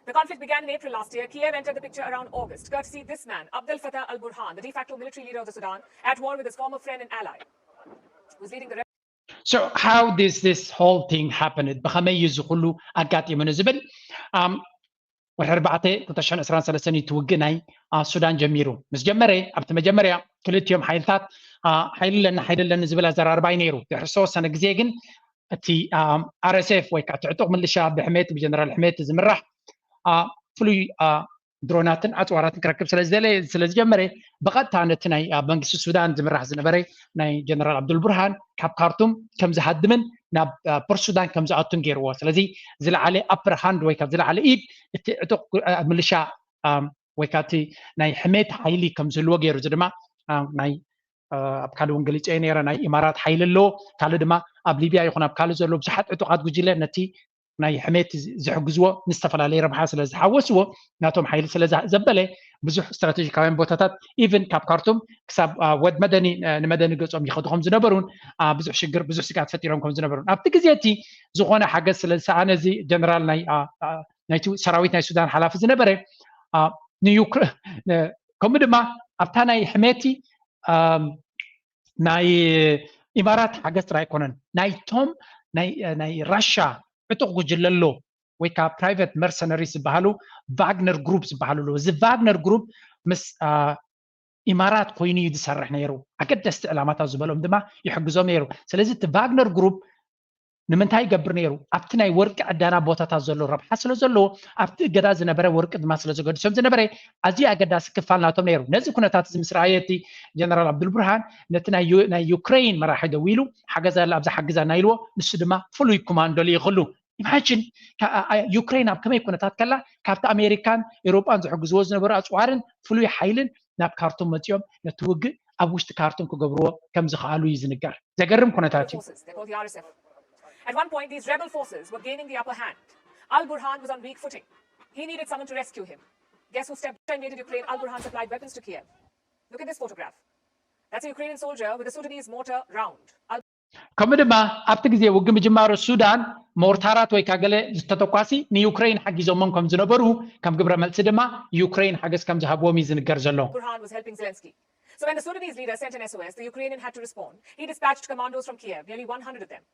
The conflict began in April last year. Kiev entered the picture around August, courtesy this man, Abdel Fattah al-Burhan, the de facto military leader of the Sudan, at war with his former friend and ally, who's leading the So how did this whole thing happened? ብኸመይ እዩ እዚ ኩሉ ኣጋጢሙ ንዝብል፣ ወርሒ ኣርባዕተ ክልተ ሽሕን ዕስራን ሰለስተን እዩ እቲ ውግእ ናይ ሱዳን ጀሚሩ። ምስ ጀመረ፣ ኣብቲ መጀመርያ ክልቲኦም ሓይልታት ሓይሊ ኣለኒ ሓይሊ ኣለኒ ዝብል ኣዘራርባ እዩ ነይሩ። ድሕሪ ዝተወሰነ ግዜ ግን እቲ ኣር ኤስ ኤፍ ወይ ከዓ እቲ ዕጡቕ ምልሻ ብሕሜት፣ ብጀነራል ሕሜት ዝምራሕ ፍሉይ ድሮናትን ኣፅዋራትን ክረክብ ስለ ዝደለየ፣ ስለ ዝጀመረ፣ ብቐጥታ ነቲ ናይ ኣብ መንግስቲ ሱዳን ዝምራሕ ዝነበረ ናይ ጀነራል ዓብዱል ቡርሃን ካብ ካርቱም ከም ዝሃድምን ናብ ፖርት ሱዳን ከም ዝኣቱን ገይርዎ። ስለዚ ዝለዓለ ኣፐር ሃንድ ወይ ካብ ዝለዓለ ኢድ እቲ ዕጡቕ ምልሻ ወይ ካብ እቲ ናይ ሕሜት ሓይሊ ከም ዝህልዎ ገይሩ። እዚ ድማ ናይ ኣብ ካልእ እውን ገሊፀ ነይረ፣ ናይ ኢማራት ሓይሊ ኣለዎ። ካልእ ድማ ኣብ ሊብያ ይኹን ኣብ ካልእ ዘሎ ብዙሓት ዕጡቓት ጉጅለ ነቲ ናይ ሕሜት ዝሕግዝዎ ንዝተፈላለየ ረብሓ ስለ ዝሓወስዎ ናቶም ሓይሊ ስለ ዘበለ ብዙሕ ስትራቴጂካውያን ቦታታት ኢቭን ካብ ካርቱም ክሳብ ወድ መደኒ ንመደኒ ገጾም ይኸዱ ከም ዝነበሩን ብዙሕ ሽግር ብዙሕ ስግኣት ፈጢሮም ከም ዝነበሩን ኣብቲ ግዜ እቲ ዝኾነ ሓገዝ ስለ ዝሰኣነ እዚ ጀነራል ናይ ናይቲ ሰራዊት ናይ ሱዳን ሓላፊ ዝነበረ ንዩክሬን ከምኡ ድማ ኣብታ ናይ ሕሜቲ ናይ ኢማራት ሓገዝ ጥራይ ኣይኮነን ናይቶም ናይ ራሻ ዕጡቕ ጉጅለ ኣሎ ወይ ከዓ ፕራይቨት መርሰነሪስ ዝበሃሉ ቫግነር ግሩፕ ዝበሃሉ ኣለዉ። እዚ ቫግነር ግሩፕ ምስ ኢማራት ኮይኑ እዩ ዝሰርሕ ነይሩ። ኣገደስቲ ዕላማታት ዝበሎም ድማ ይሕግዞም ነይሩ። ስለዚ እቲ ቫግነር ግሩፕ ንምንታይ ይገብር ነይሩ? ኣብቲ ናይ ወርቂ ዕዳና ቦታታት ዘሎ ረብሓ ስለ ዘለዎ ኣብቲ እገዳ ዝነበረ ወርቂ ድማ ስለ ዘገድሶም ዝነበረ ኣዝዩ ኣገዳሲ ክፋል ናቶም ነይሩ። ነዚ ኩነታት እዚ ምስ ረኣየ እቲ ጀነራል ኣብዱልብርሃን ነቲ ናይ ዩክረይን መራሒ ደዊሉ ሓገዝ ኣላ ኣብዛ ሓግዛና ኢልዎ። ንሱ ድማ ፍሉይ ኮማንዶ ልኢኽሉ። ኢማጂን ዩክሬን ኣብ ከመይ ኩነታት ከላ ካብቲ ኣሜሪካን ኤውሮጳን ዝሕግዝዎ ዝነበሩ ኣፅዋርን ፍሉይ ሓይልን ናብ ካርቱም መፂኦም ነቲ ውግእ ኣብ ውሽጢ ካርቱም ክገብርዎ ከም ዝኸኣሉ እዩ ዝንገር። ዘገርም ኩነታት እዩ። At one point, these rebel forces were gaining the upper hand. Al Burhan was on weak footing. He needed someone to rescue him. Guess who stepped in? Invaded Ukraine. Al Burhan supplied weapons to Kiev. Look at this photograph. That's a Ukrainian soldier with a Sudanese mortar round. ከምኡ ድማ ኣብቲ ግዜ ውግእ ምጅማሩ ሱዳን ሞርታራት ወይ ከዓ ገለ ዝተተኳሲ ንዩክረይን ሓጊዞሞም ከም ዝነበሩ ከም ግብረ መልሲ ድማ ዩክረይን ሓገዝ ከም ዝሃብዎም እዩ ዝንገር ዘሎ። Burhan was helping Zelensky. So when the Sudanese leader sent an S O S, the Ukrainian had to respond. He dispatched commandos from Kiev, nearly one hundred of them.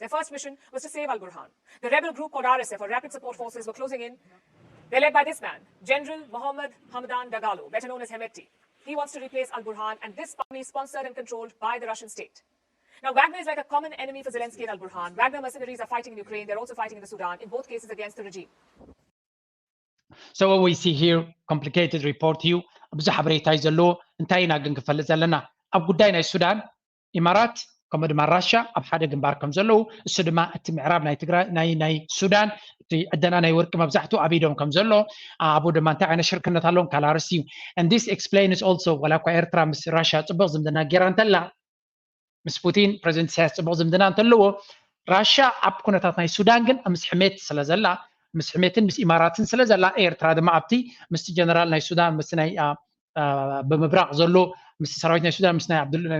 Their first mission was to save Al Burhan. The rebel group called R S F, or Rapid Support Forces, were closing in. They're led by this man, General Mohammad Hamdan Dagalo, better known as Hemedti. He wants to replace Al Burhan, and this army is sponsored and controlled by the Russian state. Now, Wagner is like a common enemy for Zelensky and Al Burhan. Wagner mercenaries are fighting in Ukraine. They're also fighting in the Sudan, in both cases against the regime. So what we see here, complicated report እዩ፣ ብዙሕ ሓበሬታ እዩ ዘለዎ። እንታይ ኢና ግን ክፈልጥ ዘለና? ኣብ ጉዳይ ናይ ሱዳን፣ ኢማራት ከምኡ ድማ ራሻ ኣብ ሓደ ግንባር ከም ዘለዉ፣ እሱ ድማ እቲ ምዕራብ ናይ ትግራይ፣ ናይ ናይ ሱዳን፣ እቲ ዕደና ናይ ወርቂ መብዛሕትኡ ኣብ ኢዶም ከም ዘሎ፣ ኣብኡ ድማ እንታይ ዓይነት ሽርክነት ኣለዎም ካልእ ኣርእስቲ እዩ። And this explains also፣ ዋላ እኳ ኤርትራ ምስ ራሻ ጽቡቕ ዝምድና ጌራ እንተላ፣ ምስ ፑቲን፣ ፕረዚደንት ኢሳያስ ጽቡቕ ዝምድና እንተለዎ፣ ራሻ ኣብ ኩነታት ናይ ሱዳን ግን ምስ ሕሜት ስለ ዘላ፣ ምስ ሕሜትን ምስ ኢማራትን ስለ ዘላ፣ ኤርትራ ድማ ኣብቲ ምስቲ ጀነራል ናይ ሱዳን፣ ምስቲ ናይ ብምብራቕ ዘሎ፣ ምስ ሰራዊት ናይ ሱዳን፣ ምስ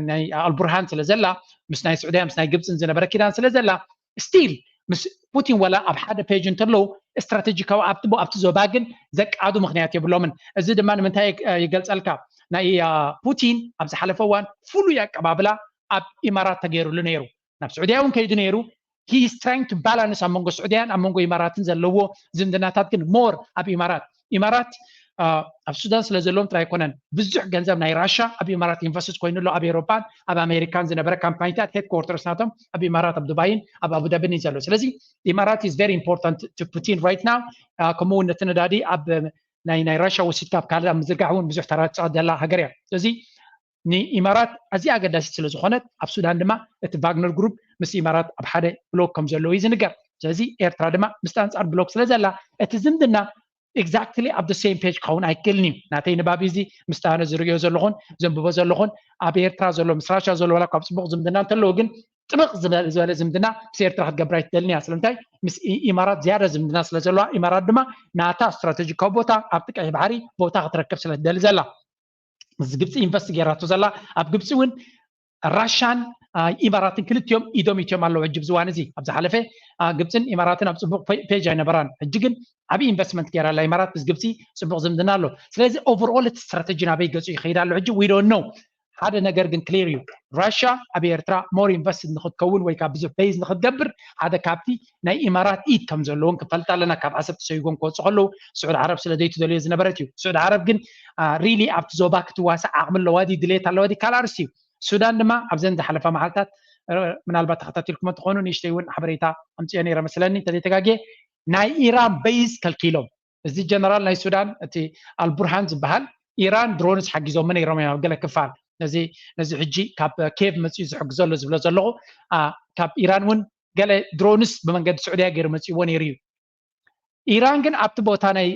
ናይ ኣልቡርሃን ስለ ዘላ፣ ምስ ናይ ስዑድያ፣ ምስ ናይ ግብፅን ዝነበረ ኪዳን ስለ ዘላ፣ ስቲል ምስ ፑቲን ዋላ ኣብ ሓደ ፔጅ እንተለዉ፣ ስትራቴጂካዊ ኣብቲ ኣብቲ ዞባ ግን ዘቃዱ ምክንያት የብሎምን። እዚ ድማ ንምንታይ ይገልፀልካ? ናይ ፑቲን ኣብ ዝሓለፈ እዋን ፍሉይ ኣቀባብላ ኣብ ኢማራት ተገይሩሉ ነይሩ። ናብ ስዑድያ እውን ከይዱ ነይሩ። He is trying to balance ኣብ መንጎ ስዑድያን ኣብ መንጎ ኢማራትን ዘለዎ ዝምድናታት ግን ሞር ኣብ ኢማራት ኢማራት ኣብ ሱዳን ስለ ዘለዎም ጥራይ ኣይኮነን፣ ብዙሕ ገንዘብ ናይ ራሻ ኣብ ኢማራት ኢንቨስት ኮይኑ ኣሎ። ኣብ ኤሮፓን ኣብ ኣሜሪካን ዝነበረ ካምፓኒታት ሄድኳርተርስ ናቶም ኣብ ኢማራት፣ ኣብ ዱባይን ኣብ ኣቡዳብን እዩ ዘሎ። ስለዚ ኢማራት is very important to Putin right now። ከምኡ እውን ነቲ ነዳዲ ኣብ ናይ ናይ ራሻ ወሲድካ ኣብ ካልእ ኣብ ምዝርጋሕ እውን ብዙሕ ተራ ትፃወት ዘላ ሃገር እያ። ስለዚ ንኢማራት ኣዝያ ኣገዳሲት ስለ ዝኾነት፣ ኣብ ሱዳን ድማ እቲ ቫግነር ግሩፕ ምስ ኢማራት ኣብ ሓደ ብሎክ ከም ዘለዎ እዩ ዝንገር። ስለዚ ኤርትራ ድማ ምስቲ ኣንጻር ብሎክ ስለ ዘላ፣ እቲ ዝምድና ኤግዛክትሊ ኣብ the same page ክኸውን ኣይክእልን እዩ። ናተይ ንባብ እዚ ምስቲ ኣነ ዝርእዮ ዘለኹን ዘንብቦ ዘለኹን፣ ኣብ ኤርትራ ዘሎ ምስ ራሻ ዘሎ ዋላ ካብ ጽቡቕ ዝምድና እንተለዎ፣ ግን ጥብቕ ዝበለ ዝበለ ዝምድና ምስ ኤርትራ ክትገብር ኣይትደልን እያ። ስለምንታይ? ምስ ኢ- ኢማራት ዝያዳ ዝምድና ስለ ዘለዋ፣ ኢማራት ድማ ናታ ስትራቴጂካዊ ቦታ ኣብቲ ቀይሕ ባሕሪ ቦታ ክትረክብ ስለ ትደሊ ዘላ፣ ምስ ግብፂ ኢንቨስት ገይራቶ ዘላ። ኣብ ግብፂ እውን ራሻን ኢማራትን ክልቲኦም ኢዶም ኢትዮም ኣለዉ። ሕጂ ብዝዋን እዚ ኣብ ዝሓለፈ ግብፅን ኢማራትን ኣብ ፅቡቅ ፔጅ ኣይነበራን። ሕጂ ግን ዓብዪ ኢንቨስትመንት ገይራ ኣላ ኢማራት፣ ምስ ግብፂ ፅቡቅ ዝምድና ኣሎ። ስለዚ ኦቨርኦል እቲ ስትራተጂ ናበይ ገፁ ይኸይድ ኣሎ ሕጂ we don't know። ሓደ ነገር ግን ክሊር እዩ፣ ራሻ ኣብ ኤርትራ ሞር ኢንቨስት ንክትከውን ወይ ካብ ብዙሕ ቤዝ ንክትገብር ሓደ ካብቲ ናይ ኢማራት ኢድ ከም ዘለውን ክፈልጥ ኣለና። ካብ ዓሰብ ተሰይጎም ክወፁ ከለዉ ስዑድ ዓረብ ስለ ዘይትደልዮ ዝነበረት እዩ። ስዑድ ዓረብ ግን ሪሊ ኣብቲ ዞባ ክትዋሳእ ዓቕሚ ኣለዋ ድዩ ድሌት ኣለዋ ድዩ ካልእ ኣርእስቲ እዩ። ሱዳን ድማ ኣብዘን ዝሓለፋ መዓልታት ምናልባት ተኸታቲልኩም እንትኾኑ ንእሽተይ እውን ሓበሬታ ኣምፅኦ ነይረ መስለኒ እንተዘይተጋግየ፣ ናይ ኢራን ቤዝ ከልኪሎም። እዚ ጀነራል ናይ ሱዳን እቲ ኣልቡርሃን ዝበሃል ኢራን ድሮንስ ሓጊዞሞ ነይሮም እዮም ኣብ ገለ ክፋል። ነዚ ነዚ ሕጂ ካብ ኬቭ መፅኡ ዝሕግዞ ኣሎ ዝብሎ ዘለኹ ካብ ኢራን እውን ገለ ድሮንስ ብመንገዲ ስዑድያ ገይሩ መፅእዎ ነይሩ እዩ። ኢራን ግን ኣብቲ ቦታ ናይ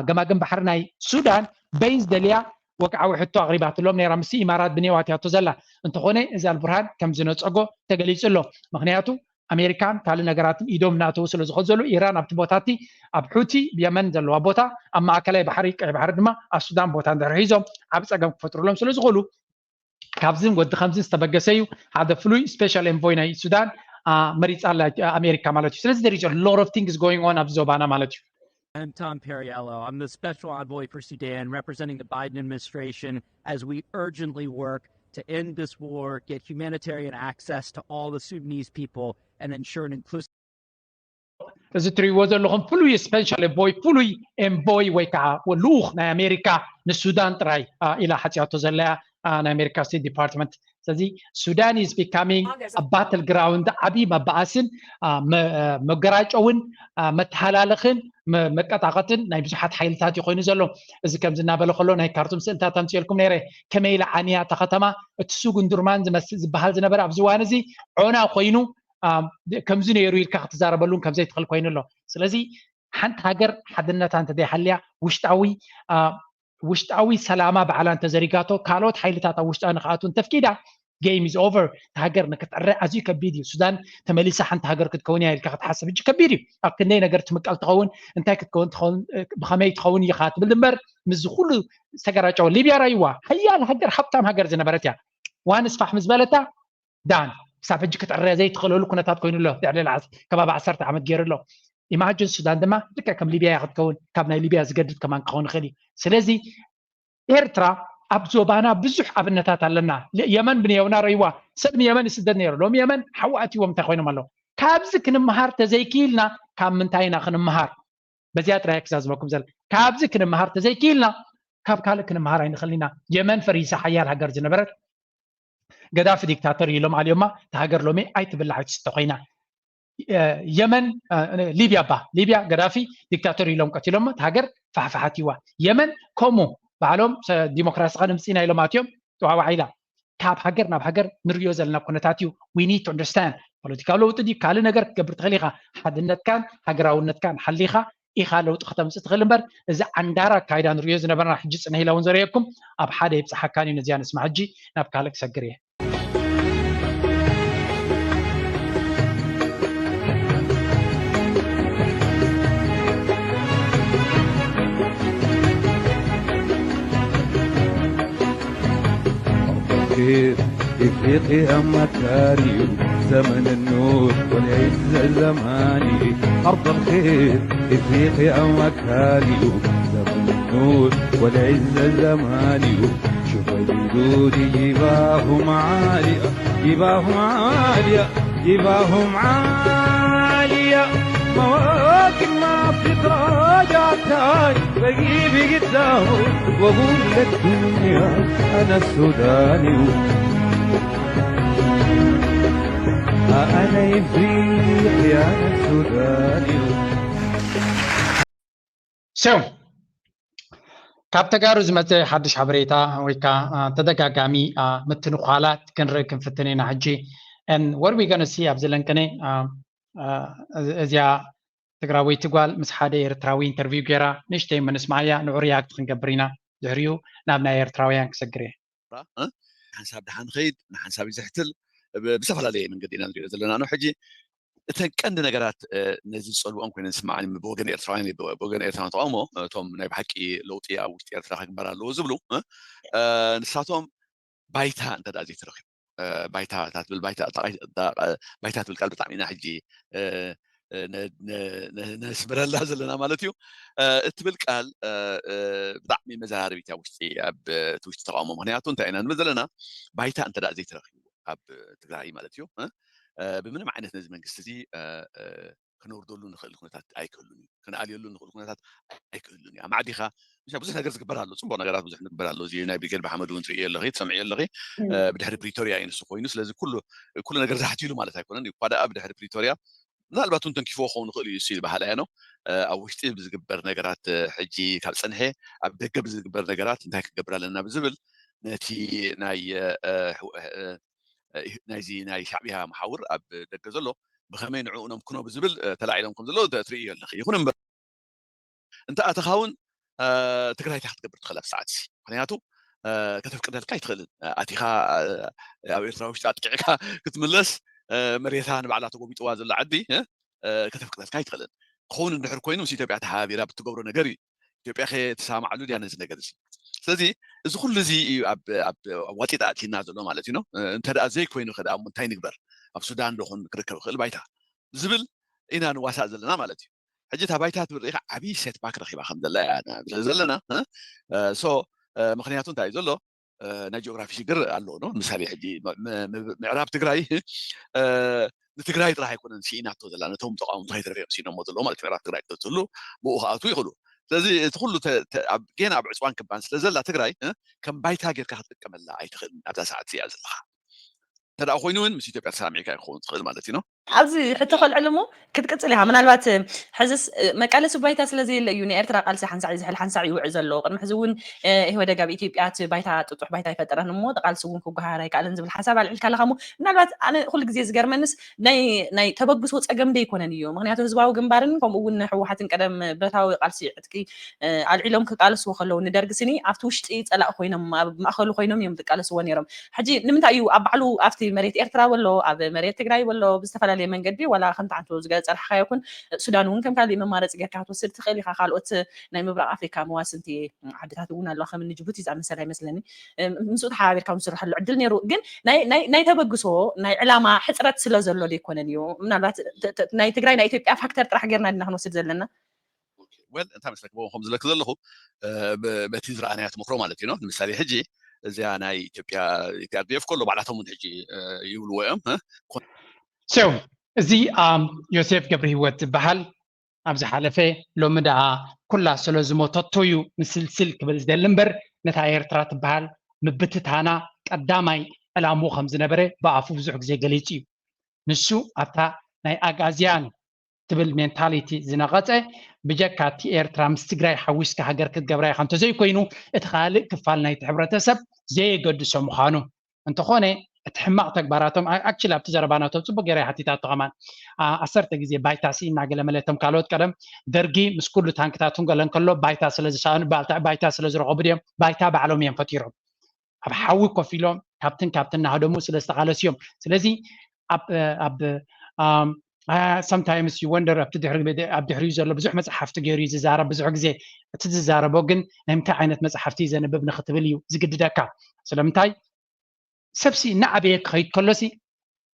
ገማግም ባሕሪ ናይ ሱዳን ቤዝ ደልያ ወግዓዊ ሕቶ ኣቕሪባትሎም ነይራ። ምስ ኢማራት ብኔው ኣትያቶ ዘላ እንተኾነ እዚ ኣልቡርሃን ከም ዝነፀጎ ተገሊፁ ኣሎ። ምክንያቱ ኣሜሪካን ካልእ ነገራትን ኢዶም እናእተዉ ስለ ዝኸዱ ዘለዉ ኢራን ኣብቲ ቦታ እቲ ኣብ ሑቲ የመን ዘለዋ ቦታ ኣብ ማእከላይ ባሕሪ ቀይ ባሕሪ ድማ ኣብ ሱዳን ቦታ እንድሕር ሒዞም ዓብ ፀገም ክፈጥሩሎም ስለ ዝኽእሉ ካብዝን ወዲ ከምዝን ዝተበገሰ እዩ። ሓደ ፍሉይ ስፔሻል ኤንቮይ ናይ ሱዳን መሪፃ ኣላ ኣሜሪካ ማለት እዩ። ስለዚ there is a lot of things going on ኣብዚ ዞባና ማለት እዩ። I'm Tom Perriello. I'm the special envoy for Sudan, representing the Biden administration as we urgently work to end this war, get humanitarian access to all the Sudanese people, and ensure an inclusive እዚ እትሪእዎ ዘለኹም ፍሉይ ስፔሻል ኤንቮይ ፍሉይ ኤንቮይ ወይ ከዓ ልኡኽ ናይ ኣሜሪካ ንሱዳን ጥራይ ኢላ ሓፂያቶ ዘለያ ናይ ኣሜሪካ ስቴት ዲፓርትመንት። ስለዚ ሱዳን is becoming a battle ground፣ ዓብዪ መባኣስን መገራጨውን መተሓላለኽን መቀጣቐጥን ናይ ብዙሓት ሓይልታት እዩ ኮይኑ ዘሎ። እዚ ከምዚ እናበለ ከሎ ናይ ካርቱም ስእልታት ኣምፅኤልኩም ነይረ። ከመይ ኢላ ዓንያ እታ ከተማ፣ እቲ ሱጉን ዱርማን ዝመስል ዝበሃል ዝነበረ ኣብዚ እዋን እዚ ዖና ኮይኑ ከምዚ ነይሩ ኢልካ ክትዛረበሉን ከምዘይትኽእል ኮይኑ ኣሎ። ስለዚ ሓንቲ ሃገር ሓድነታ እንተዘይሃልያ ውሽጣዊ ውሽጣዊ ሰላማ ባዕላ እንተዘሪጋቶ ካልኦት ሓይልታት ኣብ ውሽጣ ንክኣትዉ እንተፍቂዳ game is over። እቲ ሃገር ንክትዕረ ኣዝዩ ከቢድ እዩ። ሱዳን ተመሊሳ ሓንቲ ሃገር ክትከውን እያ ኢልካ ክትሓስብ ሕጂ ከቢድ እዩ። ኣብ ክንደይ ነገር ትምቀል ትኸውን፣ እንታይ ክትከውን ትኸውን፣ ብኸመይ ትኸውን ኢኻ ትብል እምበር ምስዚ ኩሉ ዝተገራጨወ ሊብያ ራይዋ ሓያል ሃገር ሃብታም ሃገር ዝነበረት እያ። ዋን ስፋሕ ምስ በለታ ዳን ክሳብ ሕጂ ክትዕረ ዘይትኽእለሉ ኩነታት ኮይኑ ኣሎ። ልዕሊ ከባቢ ዓሰርተ ዓመት ገይሩ ኣሎ። ኢማጅን ሱዳን ድማ ልክዕ ከም ሊብያ ክትከውን ካብ ናይ ሊብያ ዝገድድ ከማን ክኸውን ይኽእል እዩ። ስለዚ ኤርትራ ኣብ ዞባና ብዙሕ ኣብነታት ኣለና። የመን ብንየውና ረይዋ ሰብ ንየመን ይስደድ ነይሩ። ሎም የመን ሓዊ ኣትይዎም እንታይ ኮይኖም ኣለዉ? ካብዚ ክንምሃር ተዘይክኢልና ካብ ምንታይ ኢና ክንምሃር? በዚኣ ጥራይ ክዛዝመኩም ዘለ ካብዚ ክንምሃር ተዘይክኢልና ካብ ካልእ ክንምሃር ኣይንኽእል ኢና። የመን ፈሪሳ ሓያል ሃገር ዝነበረት ገዳፊ ዲክታተር ኢሎም ኣልዮማ፣ እታ ሃገር ሎሚ ኣይትብላዕ ኣይትስተ ኮይና። የመን፣ ሊብያ፣ ባ ሊብያ ገዳፊ ዲክታተር ኢሎም ቀቲሎማ፣ እታ ሃገር ፋሕፋሓት ይዋ። የመን ከምኡ ባዕሎም ዲሞክራሲ ከነምፅእ ኢና ኢሎም ኣትዮም፣ ጥዋዋዕ ኢላ። ካብ ሃገር ናብ ሃገር ንሪኦ ዘለና ኩነታት እዩ። We need to understand። ፖለቲካዊ ለውጢ ድዩ ካልእ ነገር ክትገብር ትኽእል ኢኻ። ሓድነትካን ሃገራውነትካን ሓሊኻ ኢኻ ለውጢ ከተምፅእ ትኽእል እምበር፣ እዚ ዓንዳራ ኣካይዳ ንሪኦ ዝነበርና ሕጂ ፅንሕ ኢለ እውን ዘርእየኩም ኣብ ሓደ ይብፅሓካን እዩ። ነዚኣ ንስማ። ሕጂ ናብ ካልእ ክሰግር እየ። إفريقيا مكاريو زمن النور والعز الزماني. أرض الخير إفريقيا مكاريو زمن النور والعز الزماني. شوف الجدود جباههم عالية، جباههم عالية، جباههم عالية. مواكب ما في دراجاتاي بجيبي قدامه واقول للدنيا انا السوداني. انا افريقي، انا السوداني. So ካብ ተጋሩ ዝመፀ ሓድሽ ሓበሬታ ወይ ከዓ ተደጋጋሚ ምትንኳላት ክንርኢ ክንፍትን ኢና። ሕጂ what we gonna see ኣብዚ ለንቅነ እዚኣ ትግራወይቲ ጓል ምስ ሓደ ኤርትራዊ ኢንተርቪው ገይራ ንእሽተይ ምንስማዓያ፣ ንዑ ሪያክት ክንገብር ኢና። ድሕሪኡ ናብ ናይ ኤርትራውያን ክሰግር እየ። ሓንሳብ ደሓን ኸይድ ንሓንሳብ ይዝሕትል ብዝተፈላለየ መንገዲ ኢና ንሪኦ ዘለና ነው። ሕጂ እተን ቀንዲ ነገራት ነዚ ዝፀልዎን ኮይነን ዝስምዓኒ ብወገን ኤርትራውያን ብወገን ኤርትራውያን ተቃውሞ እቶም ናይ ብሓቂ ለውጢ ኣብ ውሽጢ ኤርትራ ክግበር ኣለዎ ዝብሉ ንሳቶም ባይታ እንተ ዘይተረኪቡ ባይታ ትብል ባይታ ባይታ ትብል ቃል ብጣዕሚ ኢና ሕጂ ነስምረላ ዘለና ማለት እዩ። እትብል ቃል ብጣዕሚ መዘራረቢት እያ ውሽጢ ኣብ እቲ ውሽጢ ተቃውሞ። ምክንያቱ እንታይ ኢና ንብል ዘለና ባይታ እንተ ዘይተረኪቡ ኣብ ትግራይ ማለት እዩ ብምንም ዓይነት ነዚ መንግስቲ እዚ ክነውርደሉ ንኽእል ኩነታት ኣይክህሉን እዩ። ክንኣልየሉ ንኽእል ኩነታት ኣይክህሉን እዩ። ኣማዕዲኻ ብዙሕ ነገር ዝግበር ኣሎ፣ ፅቡቅ ነገራት ብዙሕ ዝግበር ኣሎ። እዚ ናይ ብሪጌድ ብሓመድ እውን ትርእዮ ኣለኺ፣ ትሰምዕዮ ኣለኺ። ብድሕሪ ፕሪቶሪያ እዩ ንሱ ኮይኑ። ስለዚ ኩሉ ኩሉ ነገር ዛሕቲሉ ማለት ኣይኮነን። እኳ ደኣ ብድሕሪ ፕሪቶሪያ ምናልባት እውን ተንኪፍዎ ክኸውን ይኽእል እዩ እሱ ይበሃል እያ ነው። ኣብ ውሽጢ ብዝግበር ነገራት ሕጂ ካብ ፀንሐ ኣብ ደገ ብዝግበር ነገራት እንታይ ክንገብር ኣለና ብዝብል ነቲ ናይ ናይዚ ናይ ሻዕቢያ መሓውር ኣብ ደገ ዘሎ ብኸመይ ንዕኡ ነምክኖ ብዝብል ተላዒሎም ከም ዘለዉ ትርእዮ ኣለኺ። ይኹን እምበር እንተ ኣተኻ እውን ትግራይ እንታይ ክትገብር ትኽእል ኣብ ሰዓት እዚ? ምክንያቱ ከተፍቅደልካ ኣይትኽእልን። ኣቲኻ ኣብ ኤርትራ ውሽጢ ኣጥቂዕካ ክትምለስ መሬታ ንባዕላ ተጎቢጥዋ ዘሎ ዓዲ ከተፍቅደልካ ኣይትኽእልን። ክኸውን እንድሕር ኮይኑ ምስ ኢትዮጵያ ተሓባቢራ ብትገብሮ ነገር እዩ። ኢትዮጵያ ከ ትሰማማዓሉ ድያ ነዚ ነገር እዚ? ስለዚ እዚ ኩሉ እዚ እዩ ኣብ ኣብ ዋጢጥ ኣእቲና ዘሎ ማለት እዩ። እንተ ደኣ ዘይኮይኑ ከ ደኣ እንታይ ንግበር? ኣብ ሱዳን ዶ ኹን ክርከብ ይኽእል ባይታ ዝብል ኢና ንዋሳእ ዘለና ማለት እዩ። ሕጂ እታ ባይታ ትብል ርኢኻ ዓብዪ ሴትባክ ረኺባ ከም ዘላ እያ ዘለና። ሶ ምክንያቱ እንታይ እዩ ዘሎ? ናይ ጂኦግራፊ ሽግር ኣለዎ ነው። ምሳሌ ሕጂ ምዕራብ ትግራይ ንትግራይ ጥራሕ ኣይኮነን ስኢናቶ ዘላ ነቶም ተቃወምቲ ከይተረፈ እዮም ስኢኖሞ ዘለዎ ማለት ምዕራብ ትግራይ ተትህሉ ብኡ ክኣትዉ ይኽእሉ። ስለዚ እቲ ኩሉ ጌና ኣብ ዕፅዋን ክባን ስለ ዘላ ትግራይ ከም ባይታ ጌርካ ክትጥቀመላ ኣይትኽእልን ኣብዛ ሰዓት እዚኣ ዘለካ። እንተ ደኣ ኮይኑ እውን ምስ ኢትዮጵያ ተሰማሚዕካ ክኸውን ትኽእል ማለት እዩ ነው። ኣብዚ ሕቶ ከልዕል እሞ ክትቅፅል ኢኻ። ምናልባት ሕዝስ መቃለሲ ባይታ ስለ ዘየለ እዩ ንኤርትራ ቃልሲ ሓንሳዕ እዩ ዝሕል ሓንሳዕ ይውዕ ዘሎ። ቅድሚ ሕዚ እውን ኢህወደግ ኣብ ኢትዮጵያ እቲ ባይታ ጥጡሕ ባይታ ኣይፈጠረን እሞ እቲ ቃልሲ እውን ክጓሃር ኣይከኣለን ዝብል ሓሳብ ኣልዒልካ ኣለኻ እሞ ምናልባት ኣነ ኩሉ ግዜ ዝገርመንስ ናይ ናይ ተበግሶ ፀገም ዶ ኣይኮነን እዩ? ምክንያቱ ህዝባዊ ግንባርን ከምኡ እውን ህወሓትን ቀደም ብረታዊ ቃልሲ ዕጥቂ ኣልዒሎም ክቃለስዎ ከለዉ ንደርጊ ስኒ ኣብቲ ውሽጢ ፀላእ ኮይኖም ኣብ ማእኸሉ ኮይኖም እዮም ዝቃለስዎ ነይሮም። ሕጂ ንምንታይ እዩ ኣብ ባዕሉ ኣብቲ መሬት ኤርትራ በሎ ኣብ መሬት ትግራይ በሎ ብዝተፈላለየ መንገዲ ዋላ ከምቲ ዓንቶ ዝገፀርሓኻዮ ኩን ሱዳን እውን ከም ካልእ መማረፂ ጌርካ ክትወስድ ትኽእል ኢኻ። ካልኦት ናይ ምብራቕ ኣፍሪካ መዋስንቲ ዓድታት እውን ኣለዋ ከም ንጅቡቲ ዝኣመሰላ ይመስለኒ ምስኡ ተሓባቢርካ እውን ዝስርሐሉ ዕድል ነይሩ። ግን ናይ ተበግሶ ናይ ዕላማ ሕፅረት ስለ ዘሎ ዘይኮነን እዩ። ምናልባት ናይ ትግራይ ናይ ኢትዮጵያ ፋክተር ጥራሕ ጌርና ድና ክንወስድ ዘለና ወል እንታይ መስለክ ብኡ ከም ዝለክ ዘለኹ በቲ ዝረኣናዮ ተመክሮ ማለት እዩ ነው። ንምሳሌ ሕጂ እዚኣ ናይ ኢትዮጵያ ኢፒኣርዲኤፍ ከሎ ባዕላቶም እውን ሕጂ ይብልዎ እዮም። So እዚ ዮሴፍ ገብረ ህይወት ዝበሃል ኣብ ዝሓለፈ ሎሚ ደኣ ኩላ ስለ ዝሞተቶ እዩ ምስልስል ክብል ዝደሊ እምበር ነታ ኤርትራ ትበሃል ምብትታና ቀዳማይ ዕላምኡ ከም ዝነበረ ብኣፉ ብዙሕ ግዜ ገሊጹ እዩ። ንሱ ኣብታ ናይ ኣጋዝያን ትብል ሜንታሊቲ ዝነቐጸ፣ ብጀካ እቲ ኤርትራ ምስ ትግራይ ሓዊስካ ሃገር ክትገብራ ኢኻ እንተዘይኮይኑ፣ እቲ ካልእ ክፋል ናይቲ ሕብረተሰብ ዘየገድሶ ምዃኑ። እንተኾነ እቲ ሕማቕ ተግባራቶም፣ ኣክቹሊ ኣብቲ ዘረባናቶም ጽቡቅ ገይራ ሓቲታቶ ከማን፣ ዓሰርተ ግዜ ባይታ ስኢና ገለ መለ። እቶም ካልኦት ቀደም ደርጊ ምስ ኩሉ ታንክታቱን ገለን ከሎ ባይታ ስለ ዝሰኣኑ፣ ባይታ ስለ ዝረኸቡ ድዮም? ባይታ ባዕሎም እዮም ፈጢሮም። ኣብ ሓዊ ኮፍ ኢሎም ካብትን ካብትን እናሃደሙ ስለ ዝተቓለሱ እዮም። ስለዚ ኣብ ኣብ sometimes you wonder፣ ኣብ ድሕሪኡ ዘሎ ብዙሕ መፅሓፍቲ ገይሩ እዩ ዝዛረብ። ብዙሕ ግዜ እቲ ዝዛረቦ ግን ናይ ምንታይ ዓይነት መፅሓፍቲ እዩ ዘንብብ ንክትብል እዩ ዝግድደካ። ስለምንታይ? ሰብሲ እናዓበየ ክኸይድ ከሎሲ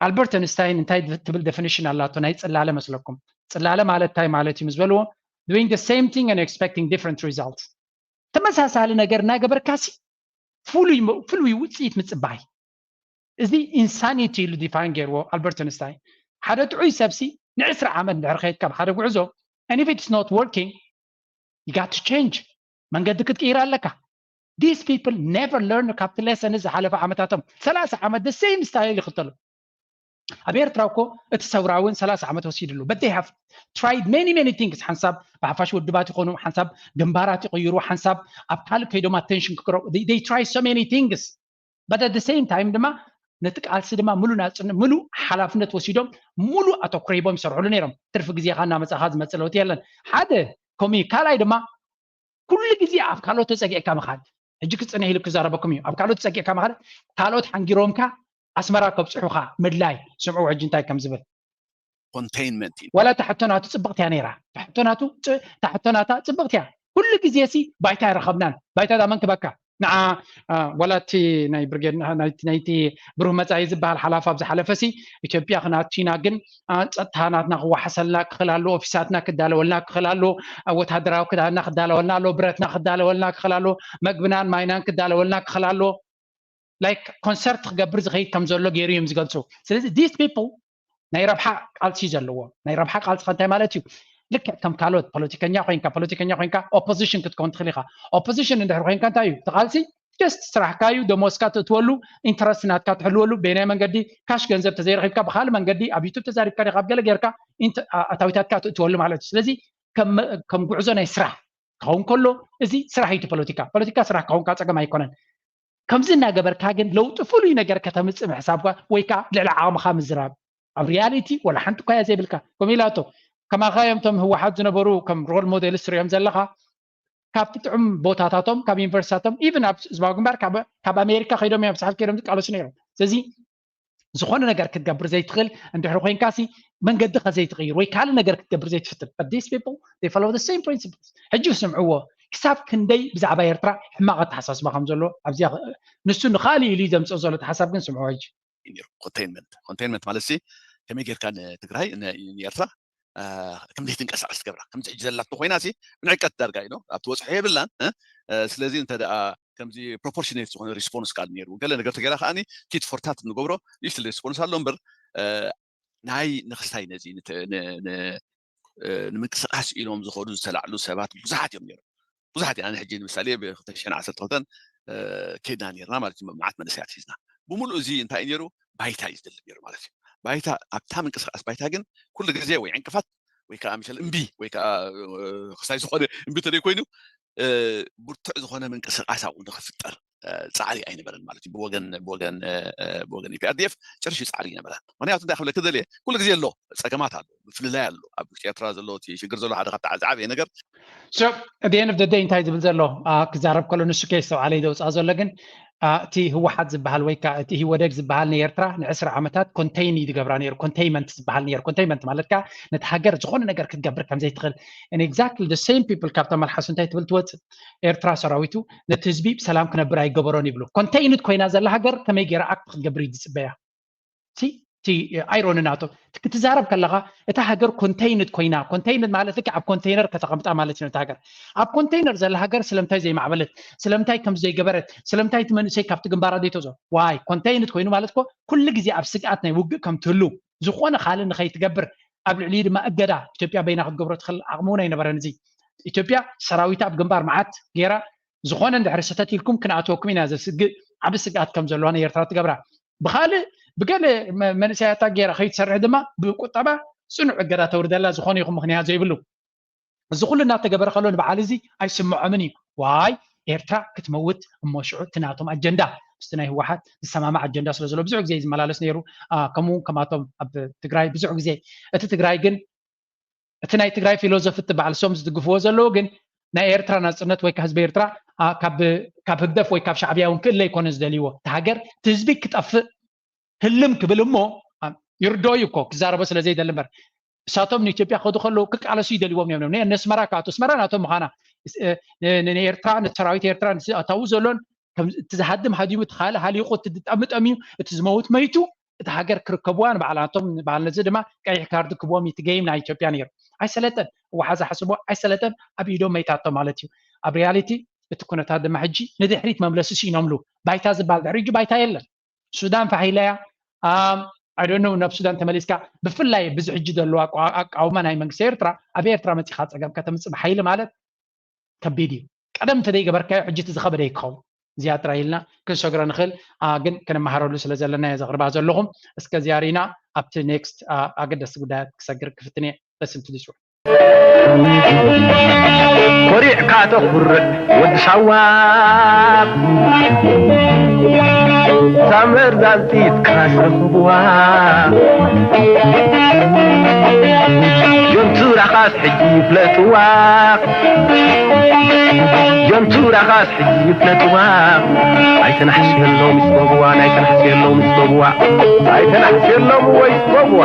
ኣልበርት ኣንስታይን እንታይ ትብል ዴፊኒሽን ኣላቶ ናይ ፅላለ መስለኩም? ፅላለ ማለት እንታይ ማለት እዩ ምስ በልዎ፣ doing the same thing and expecting different results፣ ተመሳሳሊ ነገር እናገበርካሲ ፍሉይ ውፅኢት ምፅባይ። እዚ ኢንሳኒቲ ኢሉ ዲፋይን ገይርዎ ኣልበርት ኣንስታይን። ሓደ ጥዑይ ሰብሲ ንዕስራ ዓመት እንድሕር ከይድ ካብ ሓደ ጉዕዞ፣ and if it's not working, you got to change። መንገዲ ክትቅይር ኣለካ። These people never learn ካብቲ ሌሰን ዝሓለፈ ዓመታቶም። ሰላሳ ዓመት the same style ይኽተሉ። ኣብ ኤርትራ እኮ እቲ ሰውራ እውን ሰላሳ ዓመት ወሲድሉ። But they have tried many many things። ሓንሳብ ብሓፋሽ ውድባት ይኾኑ፣ ሓንሳብ ግንባራት ይቕይሩ፣ ሓንሳብ ኣብ ካልእ ከይዶም ኣቴንሽን ክቅረቡ። They try so many things, but at the same time ድማ ነቲ ቃልሲ ድማ ሙሉ ናጽነት፣ ሙሉ ሓላፍነት ወሲዶም፣ ሙሉ ኣተኩሮ ሂቦም ይሰርሕሉ ነይሮም። ትርፊ ግዜኻ እናመጻኻ ዝመጽእ ለውጢ የለን። ሓደ ከምኡ እዩ። ካልኣይ ድማ ኩሉ ግዜ ኣብ ካልኦት ተጸጊዕካ ምኻድ። ሕጂ ክጽንሕ ኢሉ ክዛረበኩም እዩ። ኣብ ካልኦት ተጸጊዕካ ምኻድ፣ ካልኦት ሓንጊሮምካ ኣስመራ ከብጽሑኻ ምድላይ። ስምዑ ሕጂ እንታይ ከም ዝብል። ኮንቴይንመንት እዩ። ዋላ እታ ሕቶ ናቱ ጽብቕቲ እያ ነይራ። እታ ሕቶ ናቱ ጽ- እታ ሕቶ ናታ ጽብቕቲ እያ። ኩሉ ግዜ ሲ ባይታ ኣይረኸብናን። ባይታ እዛ መን ክበካ? ንዓ ዋላ እቲ ናይ ብርጌድ ናይቲ ብሩህ መጻኢ ዝበሃል ሓላፊ ኣብ ዝሓለፈ ሲ ኢትዮጵያ ክነኣቱ ኢና፣ ግን ጸጥታ ናትና ክወሓሰልና ክኽእል ኣሎ፣ ኦፊሳትና ክዳለወልና ክኽእል ኣሎ፣ ወተሃደራዊ ክዳንና ክዳለወልና ኣሎ፣ ብረትና ክዳለወልና ክኽእል ኣሎ፣ መግብናን ማይናን ክዳለወልና ክኽእል ኣሎ። Like ኮንሰርት ክገብር ዝኸይድ ከም ዘሎ ገይሩ እዮም ዝገልጹ። ስለዚ these people ናይ ረብሓ ቃልሲ ዘለዎ፣ ናይ ረብሓ ቃልሲ እንታይ ማለት እዩ? ልክዕ ከም ካልኦት ፖለቲከኛ ኮይንካ ፖለቲከኛ ኮይንካ ኦፖዚሽን ክትከውን ትኽእል ኢኻ። ኦፖዚሽን እንድሕር ኮይንካ እንታይ እዩ እቲ ቃልሲ? ጀስት ስራሕካ እዩ፣ ደሞዝካ ትእትወሉ፣ ኢንተረስት ናትካ ትሕልወሉ። በየናይ መንገዲ? ካሽ ገንዘብ ተዘይረኺብካ ብካልእ መንገዲ ኣብ ዩቱብ ተዛሪብካ ዲኻ ኣብ ገለ ጌርካ ኣታዊታትካ ትእትወሉ ማለት እዩ። ስለዚ ከም ጉዕዞ ናይ ስራሕ ክኸውን ከሎ እዚ ስራሕ እዩ። ፖለቲካ ፖለቲካ ስራሕ ክኸውን ካብ ፀገም ኣይኮነን። ከምዚ እናገበርካ ግን ለውጢ ፍሉይ ነገር ከተምፅእ ምሕሳብካ ወይ ከዓ ልዕሊ ዓቕምኻ ምዝራብ ኣብ ሪያሊቲ ወላ ሓንቲ እኳ እያ ዘይብልካ። ከምኡ ኢላቶ ከማኻ እዮም እቶም ህወሓት ዝነበሩ ከም ሮል ሞዴልስ ትሪኦም ዘለኻ። ካብቲ ጥዑም ቦታታቶም ካብ ዩኒቨርሲታቶም ኢቭን ኣብ ህዝባዊ ግንባር ካብ ኣሜሪካ ከይዶም እዮም ሳሕል ከይዶም ዝቃለሱ ነይሮም። ስለዚ ዝኾነ ነገር ክትገብር ዘይትኽእል እንድሕር ኮይንካሲ መንገዲ ከዘይትቕይር ወይ ካልእ ነገር ክትገብር ዘይትፍትን። But these people they follow the same principles። ሕጂ ስምዕዎ ክሳብ ክንደይ ብዛዕባ ኤርትራ ሕማቕ ኣተሓሳስባ ከም ዘሎ ኣብዚ ንሱ ንኻልእ ኢሉ ዘምፅኦ ዘሎ ሓሳብ ግን ስምዕዎ ሕጂ። ኮንቴይንመንት ኮንቴይንመንት ማለት ሲ ከመይ ጌርካ ንትግራይ ንኤርትራ ከም ዘይትንቀሳቀስ ትገብራ ከምዚ ሕጂ ዘላቶ ኮይና ሲ ብንዕቀት ዳርጋ እዩ ኣብ ትበፅሖ የብላን። ስለዚ እንተ ከምዚ ፕሮፖርሽኔት ዝኾነ ሪስፖንስ ካል ነይሩ ገለ ነገር ተገይራ ከዓኒ ቲት ፎርታት ንገብሮ ይስል ሪስፖንስ ኣሎ እምበር ናይ ንክስታይ ነዚ ንምንቅስቃስ ኢሎም ዝኸዱ ዝተላዕሉ ሰባት ብዙሓት እዮም ነይሮም። ብዙሓት ኢና ሕጂ ንምሳሌ ብ2012 ኬድና ነርና ማለት እዩ። መዓት መንእሰያት ሒዝና ብምሉእ እዚ እንታይ ነይሩ ባይታ እዩ ዝደሊ ነይሩ ማለት እዩ። ባይታ ኣብታ ምንቅስቃስ ባይታ ግን ኩሉ ግዜ ወይ ዕንቅፋት ወይ ከዓ ምሸል እምቢ ወይ ከዓ ክሳይ ዝኾነ እምቢ ተደይ ኮይኑ ብርቱዕ ዝኾነ ምንቅስቃስ ኣብኡ ንክፍጠር ፃዕሪ ኣይነበረን ማለት እዩ። ብወገን ብወገን ብወገን ኢፒኣርዲኤፍ ጨርሽ ፃዕሪ ይነበረ። ምክንያቱ እንታይ ክብለክ ደልየ ኩሉ ግዜ ኣሎ ፀገማት ኣሎ ምፍልላይ ኣሎ ኣብ ውሽጢ ኤርትራ ዘሎ እቲ ሽግር ዘሎ ሓደ ካብቲ ዝዓበየ ነገር So at the end of the day እንታይ ዝብል ዘሎ ክዛረብ ከሎ ንሱ ከይስተውዓለ ይደውፃ ዘሎ ግን እቲ ህወሓት ዝበሃል ወይ ከዓ እቲ ህወደግ ዝበሃል ንኤርትራ ንዕስራ ዓመታት ኮንቴይን እዩ ዝገብራ ነይሩ። ኮንቴይመንት ዝበሃል ነይሩ። ኮንቴይመንት ማለት ከዓ ነቲ ሃገር ዝኾነ ነገር ክትገብር ከም ዘይትኽእል and exactly the same people ካብታ መልሓሱ እንታይ ትብል ትወፅእ ኤርትራ ሰራዊቱ ነቲ ህዝቢ ብሰላም ክነብር ኣይገበሮን ይብሉ። ኮንቴይንድ ኮይና ዘላ ሃገር ከመይ ገይራ ኣክት ክትገብር እዩ ዝፅበያ? እቲ ኣይሮኒ ናቶ ክትዛረብ ከለካ እታ ሃገር ኮንቴይንድ ኮይና ኮንቴይንድ ማለት ልክዕ ኣብ ኮንቴይነር ከተቀምጣ ማለት እዩ። እታ ሃገር ኣብ ኮንቴይነር ዘላ ሃገር ስለምንታይ ዘይማዕበለት? ስለምንታይ ከም ዘይገበረት? ስለምንታይ እቲ መንእሰይ ካብቲ ግንባራ ዘይተዞ ዋይ ኮንቴይንድ ኮይኑ ማለት ኮ ኩሉ ግዜ ኣብ ስግኣት ናይ ውግእ ከም ትህሉ ዝኾነ ካልእ ንኸይትገብር ኣብ ልዕሊ ድማ እገዳ ኢትዮጵያ በይና ክትገብሮ ትኽእል ዓቕሚ እውን ኣይነበረን። እዚ ኢትዮጵያ ሰራዊታ ኣብ ግንባር መዓት ገይራ ዝኾነ እንድሕሪ ስህተት ኢልኩም ክንኣትወኩም ኢና ዘስግእ ዓቢ ስግኣት ከም ዘለዋ ንኤርትራ ትገብራ። ብካልእ ብገለ መንእሰያታ ገይራ ከይትሰርሕ ድማ ብቁጠባ ፅኑዕ እገዳ ተውርደላ ዝኾነ ይኹን ምክንያት ዘይብሉ። እዚ ኩሉ እናተገበረ ከሎ ንበዓል እዚ ኣይስምዖምን እዩ። ዋይ ኤርትራ ክትመውት እሞ ሽዑ እቲ ናቶም ኣጀንዳ ምስቲ ናይ ህወሓት ዝሰማማዕ ኣጀንዳ ስለ ዘሎ ብዙሕ ግዜ እዩ ዝመላለስ ነይሩ። ከምኡ ከማቶም ኣብ ትግራይ ብዙሕ ግዜ እቲ ትግራይ ግን እቲ ናይ ትግራይ ፊሎዞፊ እቲ በዓል ሶም ዝድግፍዎ ዘለዉ ግን ናይ ኤርትራ ናፅነት ወይ ህዝቢ ኤርትራ ካብ ህግደፍ ወይ ካብ ሻዕብያ እውን ክእለ ይኮነ ዝደልይዎ እቲ ሃገር እቲ ህዝቢ ክጠፍእ ህልም ክብል እሞ ይርዶ እዩ እኮ ክዛረቦ ስለ ዘይደሊ እምበር እሳቶም ንኢትዮጵያ ከዱ ከለዉ ክቃለሱ ይደልዎም እዮም ነስመራ ካቱ ስመራ ናቶም ምዃና ንኤርትራ ንሰራዊት ኤርትራ ኣታዊ ዘሎን እቲ ዝሃድም ሃዲሙ እቲ ካልእ ሃሊቁ እቲ ዝጠምጠም እዩ እቲ ዝመውት መይቱ እቲ ሃገር ክርከብዋ ንባዕላቶም ንባዕልነዚ ድማ ቀይሕ ካርድ ክብዎም እዩ እቲ ገይም ናይ ኢትዮጵያ ነይሩ ኣይሰለጠን እዋሓ ዝሓስቦ ኣይሰለጠን ኣብ ኢዶም መይታቶ ማለት እዩ ኣብ ሪያሊቲ እቲ ኩነታት ድማ ሕጂ ንድሕሪት መምለሲ ሲኢኖምሉ ባይታ ዝበሃል ድሕሪ ሕጂ ባይታ የለን ሱዳን ፋሒለያ ኣይ ዶንት ኖው ናብ ሱዳን ተመሊስካ ብፍላይ ብዚ ሕጂ ዘለዎ ኣቃውማ ናይ መንግስቲ ኤርትራ ኣብ ኤርትራ መጺኻ ጸገም ከተምጽእ ብሓይሊ ማለት ከቢድ እዩ ቀደም እንተደይገበርካዮ ሕጂ እቲ ዝኸበደ ይክኸውን እዚኣ ጥራይ ኢልና ክንሰግሮ ንኽእል ግን ክንመሃረሉ ስለ ዘለና እየ ዘቕርባ ዘለኹም እስከ እዚኣ ርኢና ኣብቲ ኔክስት ኣገደስቲ ጉዳያት ክሰግር ክፍትን እየ በስምቲ ድስሩ ኮሪዕካ ተኹርዕ ወዲ ሳዋ ሳመር ዛንጢት ክራስ ረኽብዋ ጆንቱራኻስ ሕጂ ይፍለጥዋ ጆንቱራኻስ ሕጂ ይፍለጥዋ ኣይተናሕስየሎም ይስበብዋ ኣይተናሕስየሎም ይስበብዋ ኣይተናሕስየሎም ወይ ይስበብዋ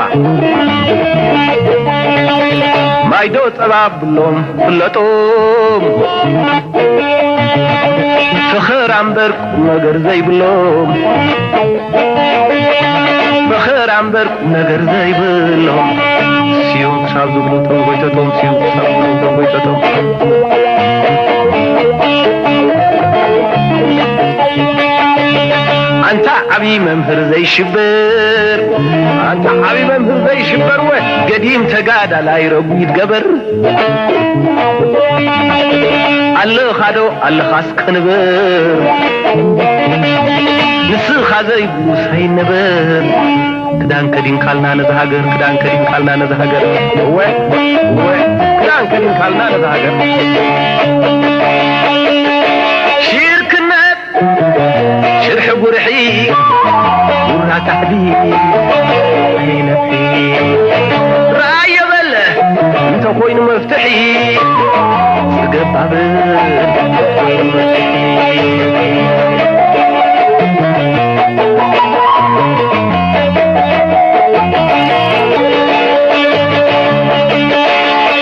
ማይዶ ጸባ ብሎም ፍለጦም ፈኸራ እምበር ቁም ነገር ዘይብሎም ፈኸራ እምበር ቁም ነገር ዘይብሎም ስዮም ክሳብ ዝብሉ ተንጎይተቶም ስዮም ክሳብ ዝብሉ ተንጎይተቶም ኣንታ ዓብዪ መምህር ዘይሽብር ኣንታ ዓብዪ መምህር ዘይሽበር ወ ገዲም ተጋዳላይ ረጉድ ገበር ኣለኻዶ ኣለኻስ ቅንብር ንስኻ ዘይብሉ ሳይነብር ክዳን ከዲንካልና ነዚ ሃገር ክዳን ከዲንካልና ነዚ ሃገር እወ እወ ክዳን ከዲንካልና ነዚ ሃገር ሽርክነት ሽርሒ ጉርሒ ጉራ ታሕዲ ኣይነፍሒ ራእየ በለ እንተኮይኑ መፍትሒ ዝገባብ ኮይኑ መፍትሒ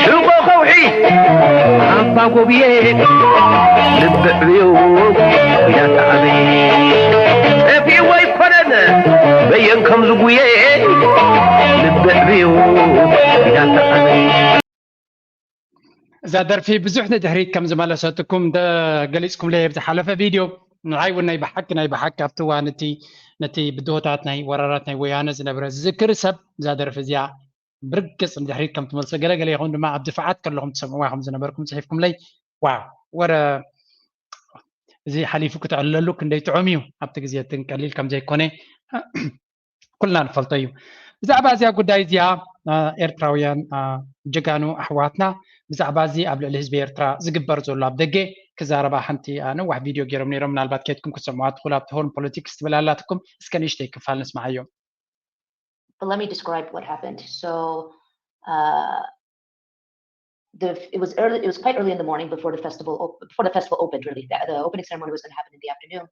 ሽቆ ከውሒ ኣባ ጎብየ ልቢ ዕብዩ ኢዳታ ኣበይ ጠፊእዎ ኣይኮነን በየን ከም ዝጉየ ልቢ ዕብዩ ኢዳታ ኣበይ እዛ ደርፊ ብዙሕ ንድሕሪት ከም ዝመለሰትኩም ገሊፅኩምለይ ኣብ ዝሓለፈ ቪድዮ ንዓይ እውን ናይ ብሓቂ ናይ ብሓቂ ኣብቲ እዋን እቲ ነቲ ብድሆታት ናይ ወራራት ናይ ወያነ ዝነበረ ዝዝክር ሰብ እዛ ደርፊ እዚኣ ብርግፅ ንድሕሪት ከም ትመልሶ ገለገለ ይኹም ድማ ኣብ ድፋዓት ከለኹም ትሰምዕዋ ከም ዝነበርኩም ፅሒፍኩምለይ ዋ ወረ እዚ ሓሊፉ ክትዕለሉ ክንደይ ጥዑም እዩ ኣብቲ ግዜ እትን ቀሊል ከም ዘይኮነ ኩልና ንፈልጦ እዩ ብዛዕባ እዚኣ ጉዳይ እዚኣ ኤርትራውያን ጀጋኑ ኣሕዋትና ብዛዕባ እዚ ኣብ ልዕሊ ህዝቢ ኤርትራ ዝግበር ዘሎ ኣብ ደገ ክዛረባ ሓንቲ ነዋሕ ቪድዮ ገይሮም ነይሮም ምናልባት ከይትኩም ክትሰምዋ ትኽእሉ ኣብቲ ሆርን ፖለቲክስ ትብል ኣላትኩም እስከ ንእሽተይ ክፋል ንስማዓዮ But let me describe what happened. So uh, the, it was early. It was quite early in the morning before the festival op- before the festival opened. Really, the, the opening ceremony was going to happen in the afternoon,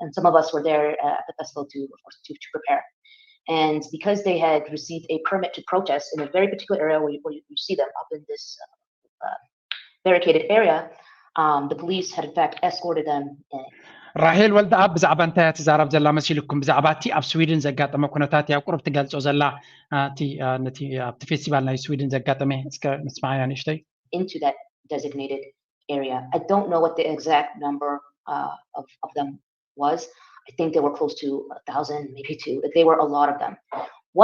and some of us were there uh, at the festival to, of course, to, to prepare. And because they had received a permit to protest in a very particular area where you, where you see them up in this uh, uh, barricaded area, um, the police had in fact escorted them in. ራሄል ወልደኣብ ብዛዕባ እንታይ እያ ትዛረብ ዘላ መሲልኩም? ብዛዕባ እቲ ኣብ ስዊድን ዘጋጠመ ኩነታት እያ ቁሩብ ትገልጾ ዘላ። እቲ ነቲ ኣብቲ ፌስቲቫል ናይ ስዊድን ዘጋጠመ እስከ ንስማዓያ ንእሽተይ። into that designated area. I don't know what the exact number uh, of, of them was. I think they were close to a thousand, maybe two. They were a lot of them.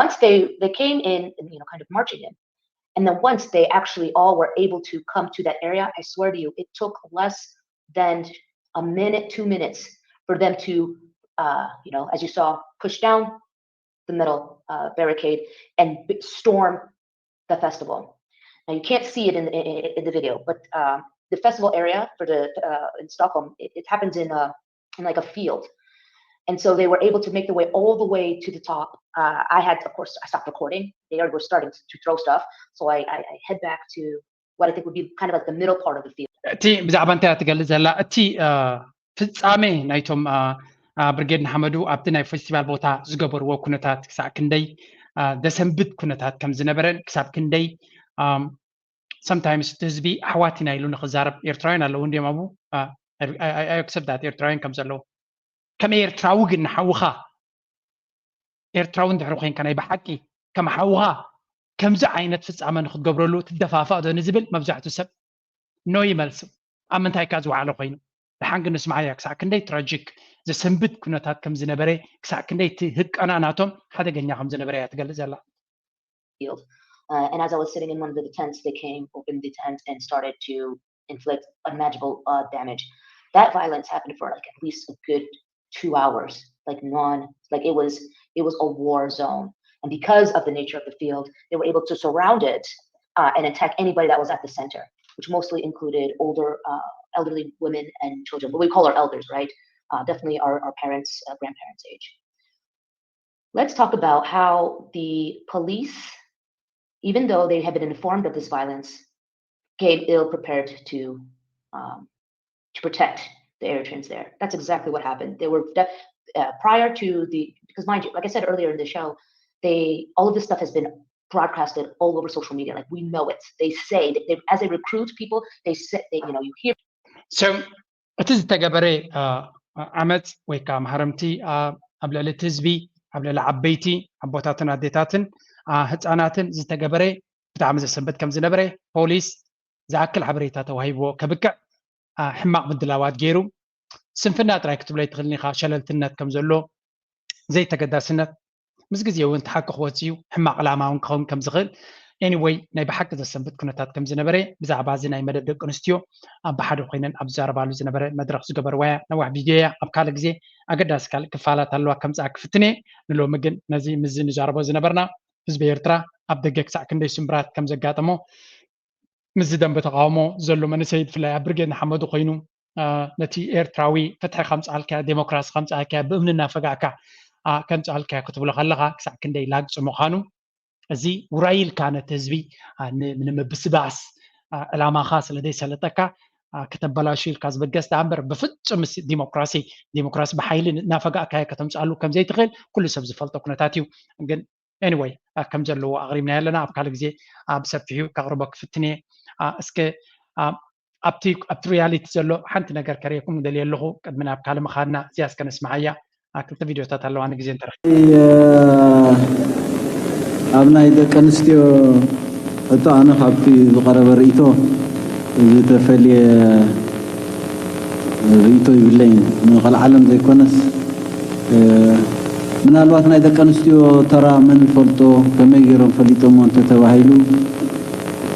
Once they they came in, you know, kind of marching in, and then once they actually all were able to come to that area, I swear to you, it took less than a minute, two minutes for them to uh, you know, as you saw, push down the middle uh, barricade and b- storm the festival. Now you can't see it in, in, in the video, but uh, the festival area for the uh, in Stockholm, it, it happens in uh, in like a field, and so they were able to make the way all the way to the top. Uh, I had, of course, I stopped recording. They were starting to throw stuff, so I, I, I head back to what I think would be kind of like the middle part of the field. እቲ ብዛዕባ እንታይ እያ ትገልጽ ዘላ? እቲ አ፣ ፍጻሜ ናይቶም አ፣ አ፣ ብርጌድ ንሓመዱ ኣብቲ ናይ ፌስቲቫል ቦታ ዝገበርዎ ኩነታት ክሳዕ ክንደይ አ፣ ዘሰንብድ ኩነታት ከም ዝነበረን ክሳብ ክንደይ ኣም፣ sometimes እቲ ህዝቢ ኣሕዋት ኢና ኢሉ ንክዛረብ ኤርትራውያን ኣለዉ እንዲዮም ኣብኡ ኣክሰፕት ዳት ኤርትራውያን ከም ዘለዉ ከመይ ኤርትራዊ ግን ንሓውኻ ኤርትራዊ እንድሕሪ ኮይንካ ናይ ብሓቂ ከም ሓውኻ ከምዚ ዓይነት ፍጻመ ንክትገብረሉ ትደፋፋእ ዶ ንዝብል መብዛሕትኡ ሰብ ኖ ይመልስ። ኣብ ምንታይ ካ ዝወዓለ ኮይኑ ደሓን ግን ንስማዓያ ክሳዕ ክንደይ ትራጂክ ዘሰንብድ ኩነታት ከም ዝነበረ ክሳዕ ክንደይ እቲ ህቀና ናቶም ሓደገኛ ከም ዝነበረ እያ ትገልጽ ዘላ። field. Uh, and as I was sitting in one of the tents, they came, opened the tent, and started to inflict unimaginable uh, damage. That violence happened for like at least a good two hours, like non, like it was, it was a war zone. And because of the nature of the field, they were able to surround it uh, and attack anybody that was at the center, which mostly included older, uh, elderly women and children, what we call our elders, right? Uh, definitely our, our parents, uh, grandparents' age. Let's talk about how the police, even though they had been informed of this violence, came ill prepared to um, to protect the Eritreans there. That's exactly what happened. They were def- uh, prior to the, because mind you, like I said earlier in the show, they, all of this stuff has been broadcasted all over social media. Like we know it. They say that they, as they recruit people, they say they, you know, you hear So እቲ ዝተገበረ አ፣ ዓመፅ ወይ ከዓ ማህረምቲ አ፣ ኣብ ልዕሊ እቲ ህዝቢ ኣብ ልዕሊ ዓበይቲ ኣቦታትን ኣዴታትን አ፣ ህፃናትን ዝተገበረ ብጣዕሚ ዘሰንበት ከም ዝነበረ ፖሊስ ዝኣክል ሓበሬታ ተዋሂብዎ ከብቅዕ አ፣ ሕማቕ ምድላዋት ገይሩ ስንፍና ጥራይ ክትብሎ ኣይትኽእልን ኢኻ። ሸለልትነት ከም ዘሎ ዘይተገዳስነት ምስ ግዜ እውን እቲ ሓቂ ክወፅእ እዩ። ሕማቕ ዕላማ እውን ክኸውን ከም ዝኽእል anyway ናይ ብሓቂ ዘሰንብት ኩነታት ከም ዝነበረ ብዛዕባ እዚ ናይ መደብ ደቂ ኣንስትዮ ኣብ ብሓደ ኮይነን ኣብ ዝዛረባሉ ዝነበረ መድረኽ ዝገበርዋ እያ። ነዋሕ ቪድዮ እያ። ኣብ ካልእ ግዜ ኣገዳሲ ካልእ ክፋላት ኣለዋ ከምፅኣ ክፍትን እየ። ንሎሚ ግን ነዚ ምስዚ ንዛረቦ ዝነበርና ህዝቢ ኤርትራ ኣብ ደገ ክሳዕ ክንደይ ስምብራት ከም ዘጋጠሞ ምስዚ ደንበ ተቃውሞ ዘሎ መንእሰይ ብፍላይ ኣብ ብርጌድ ንሓመዱ ኮይኑ አ፣ ነቲ ኤርትራዊ ፍትሒ ከምፅኣልካ ዴሞክራሲ ከምፅኣልካ ብእምኒ እናፈጋእካ አ፣ ከምፅኣልካ ክትብሎ ከለኻ ክሳዕ ክንደይ ላግፂ ምዃኑ እዚ ውራይ ኢልካ ነቲ ህዝቢ አ፣ ን- ንምብስባስ አ፣ ዕላማኻ ስለ ዘይሰለጠካ አ፣ ከተበላሹ ኢልካ ዝበገስ ደኣ እምበር ብፍፁም ምስ ዲሞክራሲ ዲሞክራሲ ብሓይሊ እናፈጋእካዮ ከተምፅኣሉ ከም ዘይትኽእል ኩሉ ሰብ ዝፈልጦ ኩነታት እዩ። ግን anyway አ፣ ከም ዘለዎ ኣቕሪብና ኣለና። ኣብ ካልእ ግዜ አ፣ ብሰፊሑ ከቕርቦ ክፍትን እየ። አ፣ እስከ አ፣ ኣብቲ ኣብቲ ሪያሊቲ ዘሎ ሓንቲ ነገር ከርእየኩም ደልየ ኣለኹ። ቅድሚ ናብ ካልእ ምኻድና እዚኣ እስከ ነስምዓያ። አ፣ ክልተ ቪድዮታት ኣለዋ ንግዜ እንተረኺ ኣብ ናይ ደቂ ኣንስትዮ ሕቶ ኣነ ካብቲ ዝቐረበ ርእይቶ ዝተፈልየ ርእይቶ ይብለይን። ንቐልዓለም ዘይኮነስ እ፣ ምናልባት ናይ ደቂ ኣንስትዮ ተራ መን ይፈልጦ፣ ከመይ ገይሮም ፈሊጦሞ እንተተባሂሉ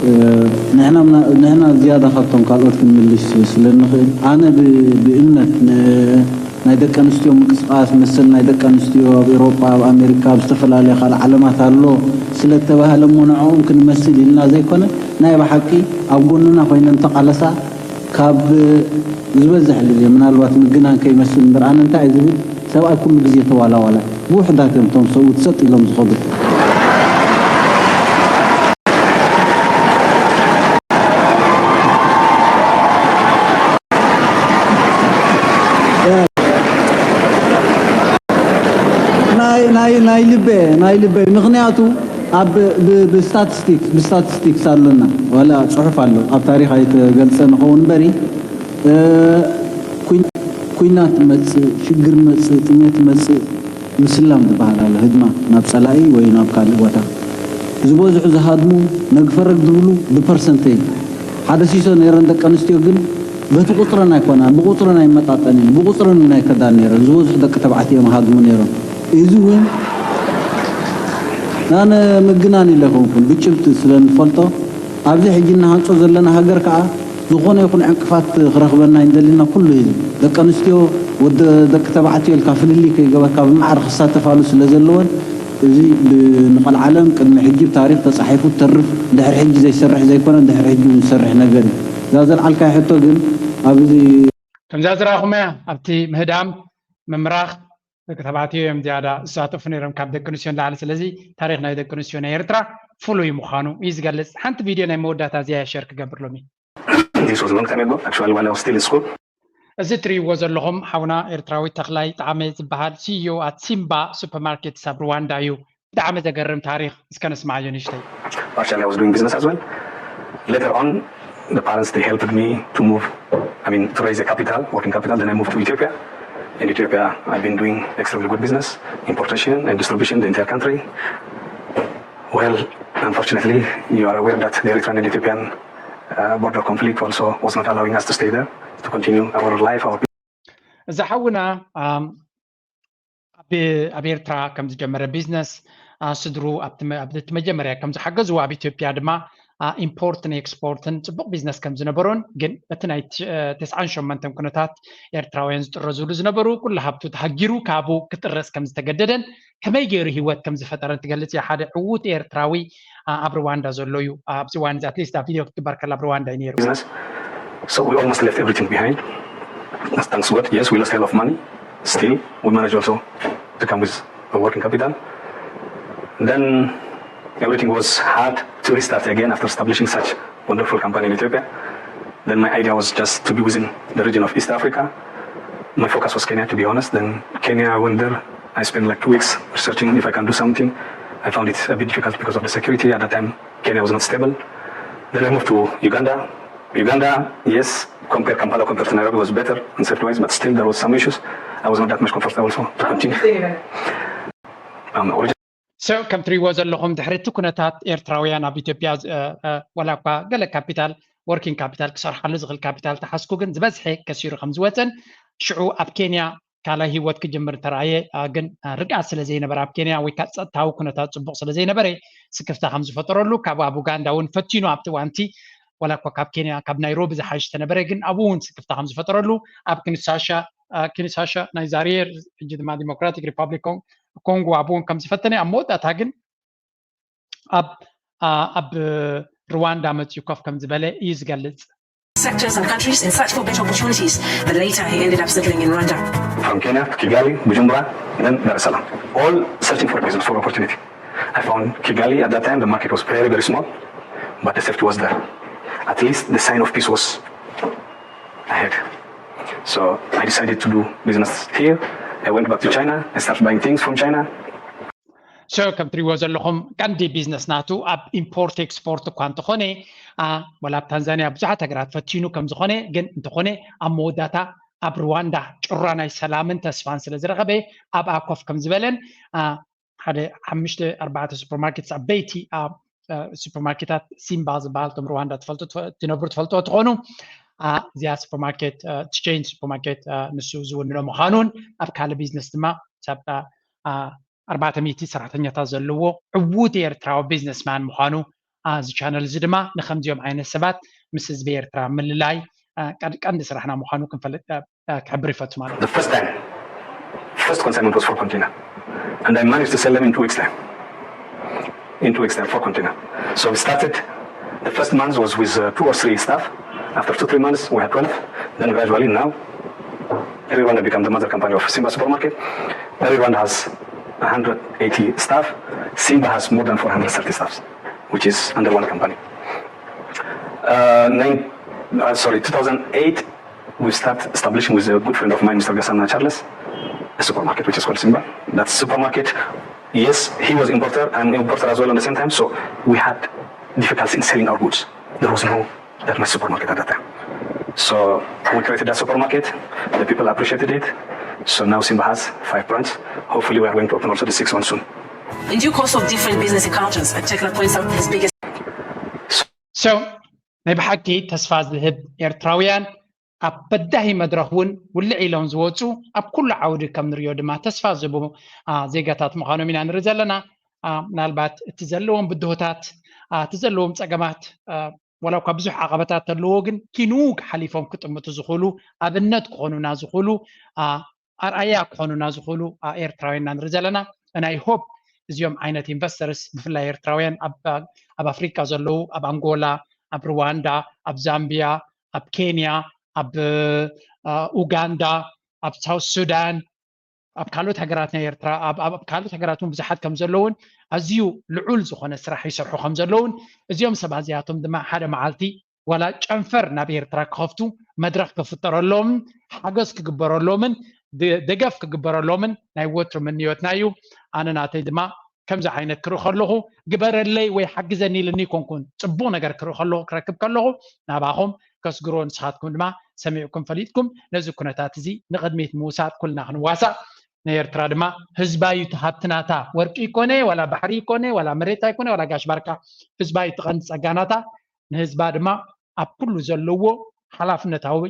እ፣ ንሕና ምና- ንሕና ዝያዳ ካብቶም ካልኦት ክንምልሽ ስለ ንኽእል ኣነ ብ- ብእምነት ን- ናይ ደቂ ኣንስትዮ ምንቅስቃስ መሰል ናይ ደቂ ኣንስትዮ ኣብ ኤሮጳ ኣብ ኣሜሪካ ኣብ ዝተፈላለየ ካልእ ዓለማት ኣሎ ስለ እተባህለ እሞ ንዕኦም ክንመስል ኢልና ዘይኮነ ናይ ብሓቂ ኣብ ጎንና ኮይነን ተቓለሳ ካብ ዝበዝሕ ግዜ ምናልባት ምግናን ከይመስል እምበር ኣነ እንታይ እየ ዝብል ሰብኣይ ኩሉ ግዜ ተዋላዋላይ ብውሕዳት እዮም እቶም ሰብኡት ሰጥ ኢሎም ዝኸዱ። ናይ ናይ ናይ ልበ ናይ ልበ ምክንያቱ ኣብ ብ- ብስታቲስቲክስ ብስታቲስቲክስ ኣለና ዋላ ፅሑፍ ኣሎ ኣብ ታሪክ ኣይተገልፀ ንኸውን እምበሪ እ፣ ኩን- ኩናት መፅእ ሽግር መፅእ ጥሜት መፅእ ምስላም ዝበሃል ኣሎ ህድማ ናብ ፀላኢ ወይ ናብ ካልእ ቦታ ዝበዝሑ ዝሃድሙ ነግፈረግ ዝብሉ ብፐርሰንተይ ሓደ ሲሶ ነይረን ደቂ ኣንስትዮ ግን በቲ ቁፅረን ኣይኮና ብቁፅረን ኣይመጣጠን እየን ብቁፅረን እውን ኣይከዳን ነይረን ዝበዝሑ ደቂ ተባዕትዮ እዮም ሃድሙ ነይሮም እዚ እውን ኣነ ምግናን ኢለ ኣይኮንኩን ብጭብጢ ስለ ንፈልጦ ኣብዚ ሕጂ እናሃንፆ ዘለና ሃገር ከዓ ዝኾነ ይኹን ዕንቅፋት ክረኽበና ኣይንደልን ኢና። ኩሉ ህዝቢ፣ ደቂ ኣንስትዮ፣ ወዲ፣ ደቂ ተባዕትዮ ኢልካ ፍልልይ ከይገበርካ ብማዕረ ክሳተፋሉ ስለ ዘለወን፣ እዚ ብ-፣ ንቐልዓለም ቅድሚ ሕጂ ብታሪኽ ተጻሒፉ ትተርፍ፣ ድሕሪ ሕጂ ዘይሰርሕ ዘይኮነ፣ ድሕሪ ሕጂ እውን ዝሰርሕ ነገር እዩ። እዛ ዘልዓልካያ ሕቶ ግን ኣብዚ ከምዛ ዝረኣኹምያ ኣብቲ ምህዳም ምምራኽ ደቂ ተባዕትዮ እዮም ዝያዳ ዝሳተፉ ነይሮም ካብ ደቂ ኣንስትዮ ንላዕሊ። ስለዚ ታሪኽ ናይ ደቂ ኣንስትዮ ናይ ኤርትራ ፍሉይ ምዃኑ እዩ ዝገልጽ። ሓንቲ ቪድዮ ናይ መወዳእታ እዚኣ ሸር ክገብር ሎሚ። This was a long time ago, actually, while I was still in school. እዚ እትርእይዎ ዘለኹም ሓውና ኤርትራዊ ተኽላይ ጣዕመ ዝበሃል ሲኢኦ ኣት ሲምባ ሱፐርማርኬትስ ኣብ ሩዋንዳ እዩ። ብጣዕሚ ዘገርም ታሪኽ፣ እስከ ንስማዓዮ ንእሽተይ። Partially, I was doing business as well. Later on, the parents, they helped me to move, I mean, to raise a capital, working capital. Then I moved to Ethiopia. In Ethiopia, I've been doing extremely good business, importation and distribution in the entire country. Well, unfortunately, you are aware that the Eritrean and Ethiopian uh, border conflict also was not allowing us to stay there, to continue our life, our እዚ ሓውና፣ ኣም፣ ኣብ፣ ኣብ ኤርትራ ከም ዝጀመረ ቢዝነስ፣ ኣ፣ ስድሩ ኣብቲ መ-፣ ኣብቲ መጀመርያ ከም ዝሓገዝዎ፣ ኣብ ኢትዮጵያ ድማ፣ ኣ፣ ኢምፖርትን ኤክስፖርትን ጽቡቕ ቢዝነስ ከም ዝነበሮን፣ ግን እቲ ናይ ት-፣ እ፣ ተስዓን ሸሞንተን ኩነታት ኤርትራውያን ዝጥረዝሉ ዝነበሩ ኩሉ ሃብቱ ተሃጊሩ ካብኡ ክጥረዝ ከም ዝተገደደን ከመይ ገይሩ ህይወት ከም ዝፈጠረን ትገልጽ እያ። ሓደ ዕዉት ኤርትራዊ፣ ኣ፣ ኣብ ሩዋንዳ ዘሎ እዩ። ኣብዚ እዋን እዚ ኣትሊስት ኣብ ቪድዮ ክትግበር ከላ ኣብ ሩዋንዳ እዩ ነይሩ። business. So we almost left everything behind. Thanks God, yes, we lost a lot of money. Still, we managed also to come with a working capital. Then everything was hard to restart again after establishing such wonderful company in Ethiopia. Then my idea was just to be within the region of East Africa. My focus was Kenya, to be honest. Then Kenya, I went there. I spent like two weeks researching if I can do something. I found it a bit difficult because of the security. At that time, Kenya was not stable. Then I moved to Uganda. Uganda, yes, compare Kampala compared to Nairobi was better in safety wise, but still there was some issues. I was not that much comfortable also to continue. Um, origin- So ከም ትሪእዎ ዘለኹም ድሕሪ እቲ ኩነታት ኤርትራውያን ኣብ ኢትዮጵያ ዝ-፣ እ፣ እ፣ ዋላ እኳ ገለ ካፒታል፣ ወርኪንግ ካፒታል ክሰርሓሉ ዝኽእል ካፒታል ተሓስኩ፣ ግን ዝበዝሐ ከሲሩ ከም ዝወፀን ሽዑ ኣብ ኬንያ ካልኣይ ህይወት ክጅምር ተራእየ። እ፣ ግን፣ እ፣ ርግኣት ስለ ዘይነበረ ኣብ ኬንያ ወይ ከዓ ጸጥታዊ ኩነታት ጽቡቕ ስለ ዘይነበረ ስክፍታ ከም ዝፈጠረሉ፣ ካብ ኣብ ኡጋንዳ እውን ፈቲኑ ኣብቲ እዋንቲ ዋላ እኳ ካብ ኬንያ ካብ ናይሮቢ ዝሓይሽ ተነበረ፣ ግን ኣብኡ እውን ስክፍታ ከም ዝፈጠረሉ ኣብ ኪንሳሻ፣ እ፣ ኪንሳሻ ናይ ዛሬር ሕጂ ድማ ዲሞክራቲክ ሪፓብሊክ ኮን-፣ ኮንጎ ኣብኡ እውን ከም ዝፈተነ ኣብ መወዳእታ ግን ኣብ፣ እ፣ ኣብ ሩዋንዳ መፅኡ ኮፍ ከም ዝበለ እዩ ዝገልጽ። sectors and countries in search for better opportunities, but later he ended up settling in Rwanda. From Kenya to Kigali, Bujumbura, then Dar es Salaam. All searching for business, for opportunity. I found Kigali at that time, the market was very, very small, but the safety was there. At least the sign of peace was ahead. So I decided to do business here. I went back to China. I started buying things from China. So ከም ትሪእዎ ዘለኹም ቀንዲ ቢዝነስ ናቱ ኣብ ኢምፖርት ኤክስፖርት እኳ እንተኾነ፣ ኣ፣ ወላ ኣብ ታንዛንያ ብዙሓት ሃገራት ፈቲኑ ከም ዝኾነ፣ ግን እንተኾነ ኣብ መወዳእታ ኣብ ሩዋንዳ ጭራ ናይ ሰላምን ተስፋን ስለ ዝረኸበ ኣብኣ ኮፍ ከም ዝበለን፣ ኣ፣ ሓደ ሓሙሽተ ኣርባዕተ ሱፐርማርኬት ዓበይቲ፣ ኣ፣ እ፣ ሱፐርማርኬታት ሲምባ ዝበሃል እቶም ሩዋንዳ ትፈልጡ ትፈ-፣ ትነብሩ ትፈልጥዎ ትኾኑ፣ ኣ፣ እዚኣ ሱፐርማርኬት፣ እ፣ ቼን ሱፐርማርኬት፣ እ፣ ንሱ ዝውንኖ ምዃኑን ኣብ ካልእ ቢዝነስ ድማ ሳብ፣ ኣ፣ ኣ፣ ኣርባዕተ ሚእቲ ሰራሕተኛታት ዘለዎ ዕዉት ኤርትራዊ ቢዝነስማን ምዃኑ፣ ኣ፣ እዚ ቻነል እዚ ድማ ንኸምዚኦም ዓይነት ሰባት ምስ ህዝቢ ኤርትራ ምልላይ፣ ኣ፣ ቀድ-፣ ቀንዲ ስራሕና ምዃኑ ክንፈልጥ፣ ኣ፣ ኣ፣ ክሕብር ይፈቱ ማለት እዩ። The first time, first consignment was four container, and I managed to sell them in two weeks' time. In two weeks' time, four container. So we started, the first month was with, uh, two or three staff. After two, three months, we had twelve. Then gradually now, everyone had become the mother company of Simba Supermarket. Everyone has a hundred eighty staff. Simba has more than four hundred thirty staffs, which is under one company. Uh, nine, uh, sorry, two thousand eight, we start establishing with a good friend of mine, Mister Gasana Charles, a supermarket which is called Simba. That supermarket, yes, he was importer, I'm importer as well at the same time, so we had difficulty in selling our goods. There was no that much supermarket at that time. So we created that supermarket, the people appreciated it. So now Simba has five brands. Hopefully we are going to open also the sixth one soon. In due course of different business encounters, Atekla points out his biggest So ናይ ብሓቂ ተስፋ ዝህብ፣ ኤርትራውያን ኣብ በዳሂ መድረኽ እውን ውልዕ ኢሎም ዝወፁ፣ ኣብ ኩሉ ዓውዲ ከም ንሪኦ ድማ ተስፋ ዝህቡ፣ ኣ፣ ዜጋታት ምዃኖም ኢና ንርኢ ዘለና። ኣ፣ ምናልባት እቲ ዘለዎም ብድሆታት፣ ኣ፣ እቲ ዘለዎም ፀገማት፣ ኣ፣ ዋላ እኳ ብዙሕ ዓቐበታት ተለዎ ግን ኪንውግ ሓሊፎም ክጥምቱ ዝኽእሉ ኣብነት ክኾኑና ዝኽእሉ ኣርኣያ ክኾኑና ዝኽእሉ ኤርትራውያን ኢና ንርኢ ዘለና። ናይ ሆፕ እዚኦም ዓይነት ኢንቨስተርስ ብፍላይ ኤርትራውያን ኣብ ኣፍሪካ ዘለዉ ኣብ ኣንጎላ፣ ኣብ ሩዋንዳ፣ ኣብ ዛምቢያ፣ ኣብ ኬንያ፣ ኣብ ኡጋንዳ፣ ኣብ ሳውት ሱዳን፣ ኣብ ካልኦት ሃገራት ናይ ኤርትራ ኣብ ካልኦት ሃገራት እውን ብዙሓት ከም ዘለውን ኣዝዩ ልዑል ዝኾነ ስራሕ ይሰርሑ ከም ዘለውን እዚኦም ሰባት እዚኣቶም ድማ ሓደ መዓልቲ ዋላ ጨንፈር ናብ ኤርትራ ክኸፍቱ መድረኽ ክፍጠረሎምን ሓገዝ ክግበረሎምን ደገፍ ክግበረሎምን ናይ ወትሩ ምንዮትና እዩ። ኣነ ናተይ ድማ ከምዚ ዓይነት ክርኢ ከለኹ ግበረለይ ወይ ሓግዘኒ ኢልኒ ይኮንኩን፣ ፅቡቕ ነገር ክርኢ ከለኹ ክረክብ ከለኹ ናባኹም ከስግሮ፣ ንስኻትኩም ድማ ሰሚዕኩም ፈሊጥኩም ነዚ ኩነታት እዚ ንቕድሚት ምውሳድ ኩልና ክንዋሳእ። ናይ ኤርትራ ድማ ህዝባ እዩ እቲ ሃብትናታ፣ ወርቂ ይኮነ ዋላ ባሕሪ ይኮነ ዋላ መሬት ኣይኮነ ዋላ ጋሽ ባርካ፣ ህዝባ እዩ እቲ ቀንዲ ፀጋናታ። ንህዝባ ድማ ኣብ ኩሉ ዘለዎ ሓላፍነታዊ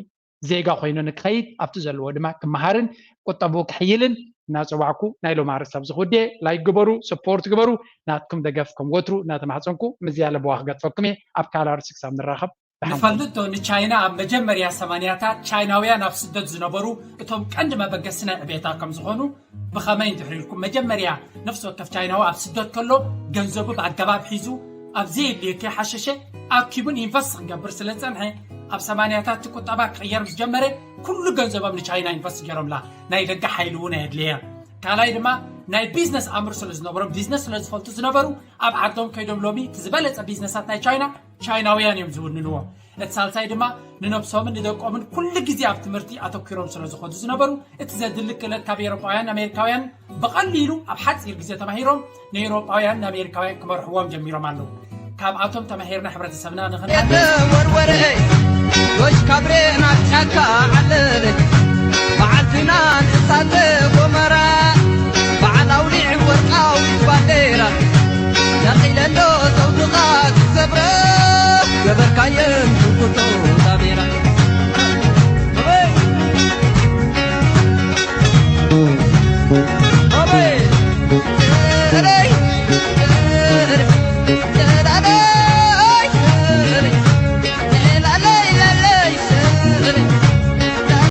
ዜጋ ኮይኑ ንክኸይድ ኣብቲ ዘለዎ ድማ ክመሃርን ቁጠቡ ክሕይልን እናፀዋዕኩ ናይ ሎም ኣርእስቲ ኣብዚ ክውድየ። ላይክ ግበሩ፣ ስፖርት ግበሩ፣ ናትኩም ደገፍ ከም ወትሩ እናተማሕፀንኩ ምዝያለ ብዋክ ገጥፈኩም እየ። ኣብ ካልእ ኣርእስቲ ክሳብ ንራኸብ ንፈልጦ ንቻይና ኣብ መጀመርያ ሰማንያታት ቻይናውያን ኣብ ስደት ዝነበሩ እቶም ቀንዲ መበገሲ ናይ ዕቤታ ከም ዝኾኑ ብኸመይ እንድሕር ኢልኩም መጀመርያ ነፍሲ ወከፍ ቻይናዊ ኣብ ስደት ከሎ ገንዘቡ ብኣገባብ ሒዙ ኣብ ዘየድልዮ ከይሓሸሸ ኣኪቡን ኢንቨስት ክገብር ስለ ዝጸንሐ ኣብ ሰማንያታት እቲ ቁጠባ ክቕየር ምስ ጀመረ ኩሉ ገንዘቦም ንቻይና ኢንቨስት ገይሮምላ። ናይ ደገ ሓይሊ እውን ኣየድለየ። ካልኣይ ድማ ናይ ቢዝነስ ኣምር ስለ ዝነበሮም ቢዝነስ ስለ ዝፈልጡ ዝነበሩ ኣብ ዓዶም ከይዶም ሎሚ እቲ ዝበለጸ ቢዝነሳት ናይ ቻይና ቻይናውያን እዮም ዝውንንዎ። እቲ ሳልሳይ ድማ ንነብሶምን ንደቆምን ኩሉ ግዜ ኣብ ትምህርቲ ኣተኲሮም ስለ ዝኾዱ ዝነበሩ እቲ ዘድሊ ክእለት ካብ ኤሮጳውያን ኣሜሪካውያን ብቐሊሉ ኣብ ሓጺር ግዜ ተማሂሮም ንኤሮጳውያን ንኣሜሪካውያን ክመርሕዎም ጀሚሮም ኣለዉ። ካብኣቶም ተማሂርና ሕብረተሰብና ንኽንሓ ወርወረ ዶሽ ካብሬ ናብ ጫካ ዓለለ በዓል ፊናን እሳተ ጎመራ በዓል ኣውሊዕ ወርቃዊት ባንዴራ ነቒለሎ ዘውድኻ ክሰብረ ገበርካየን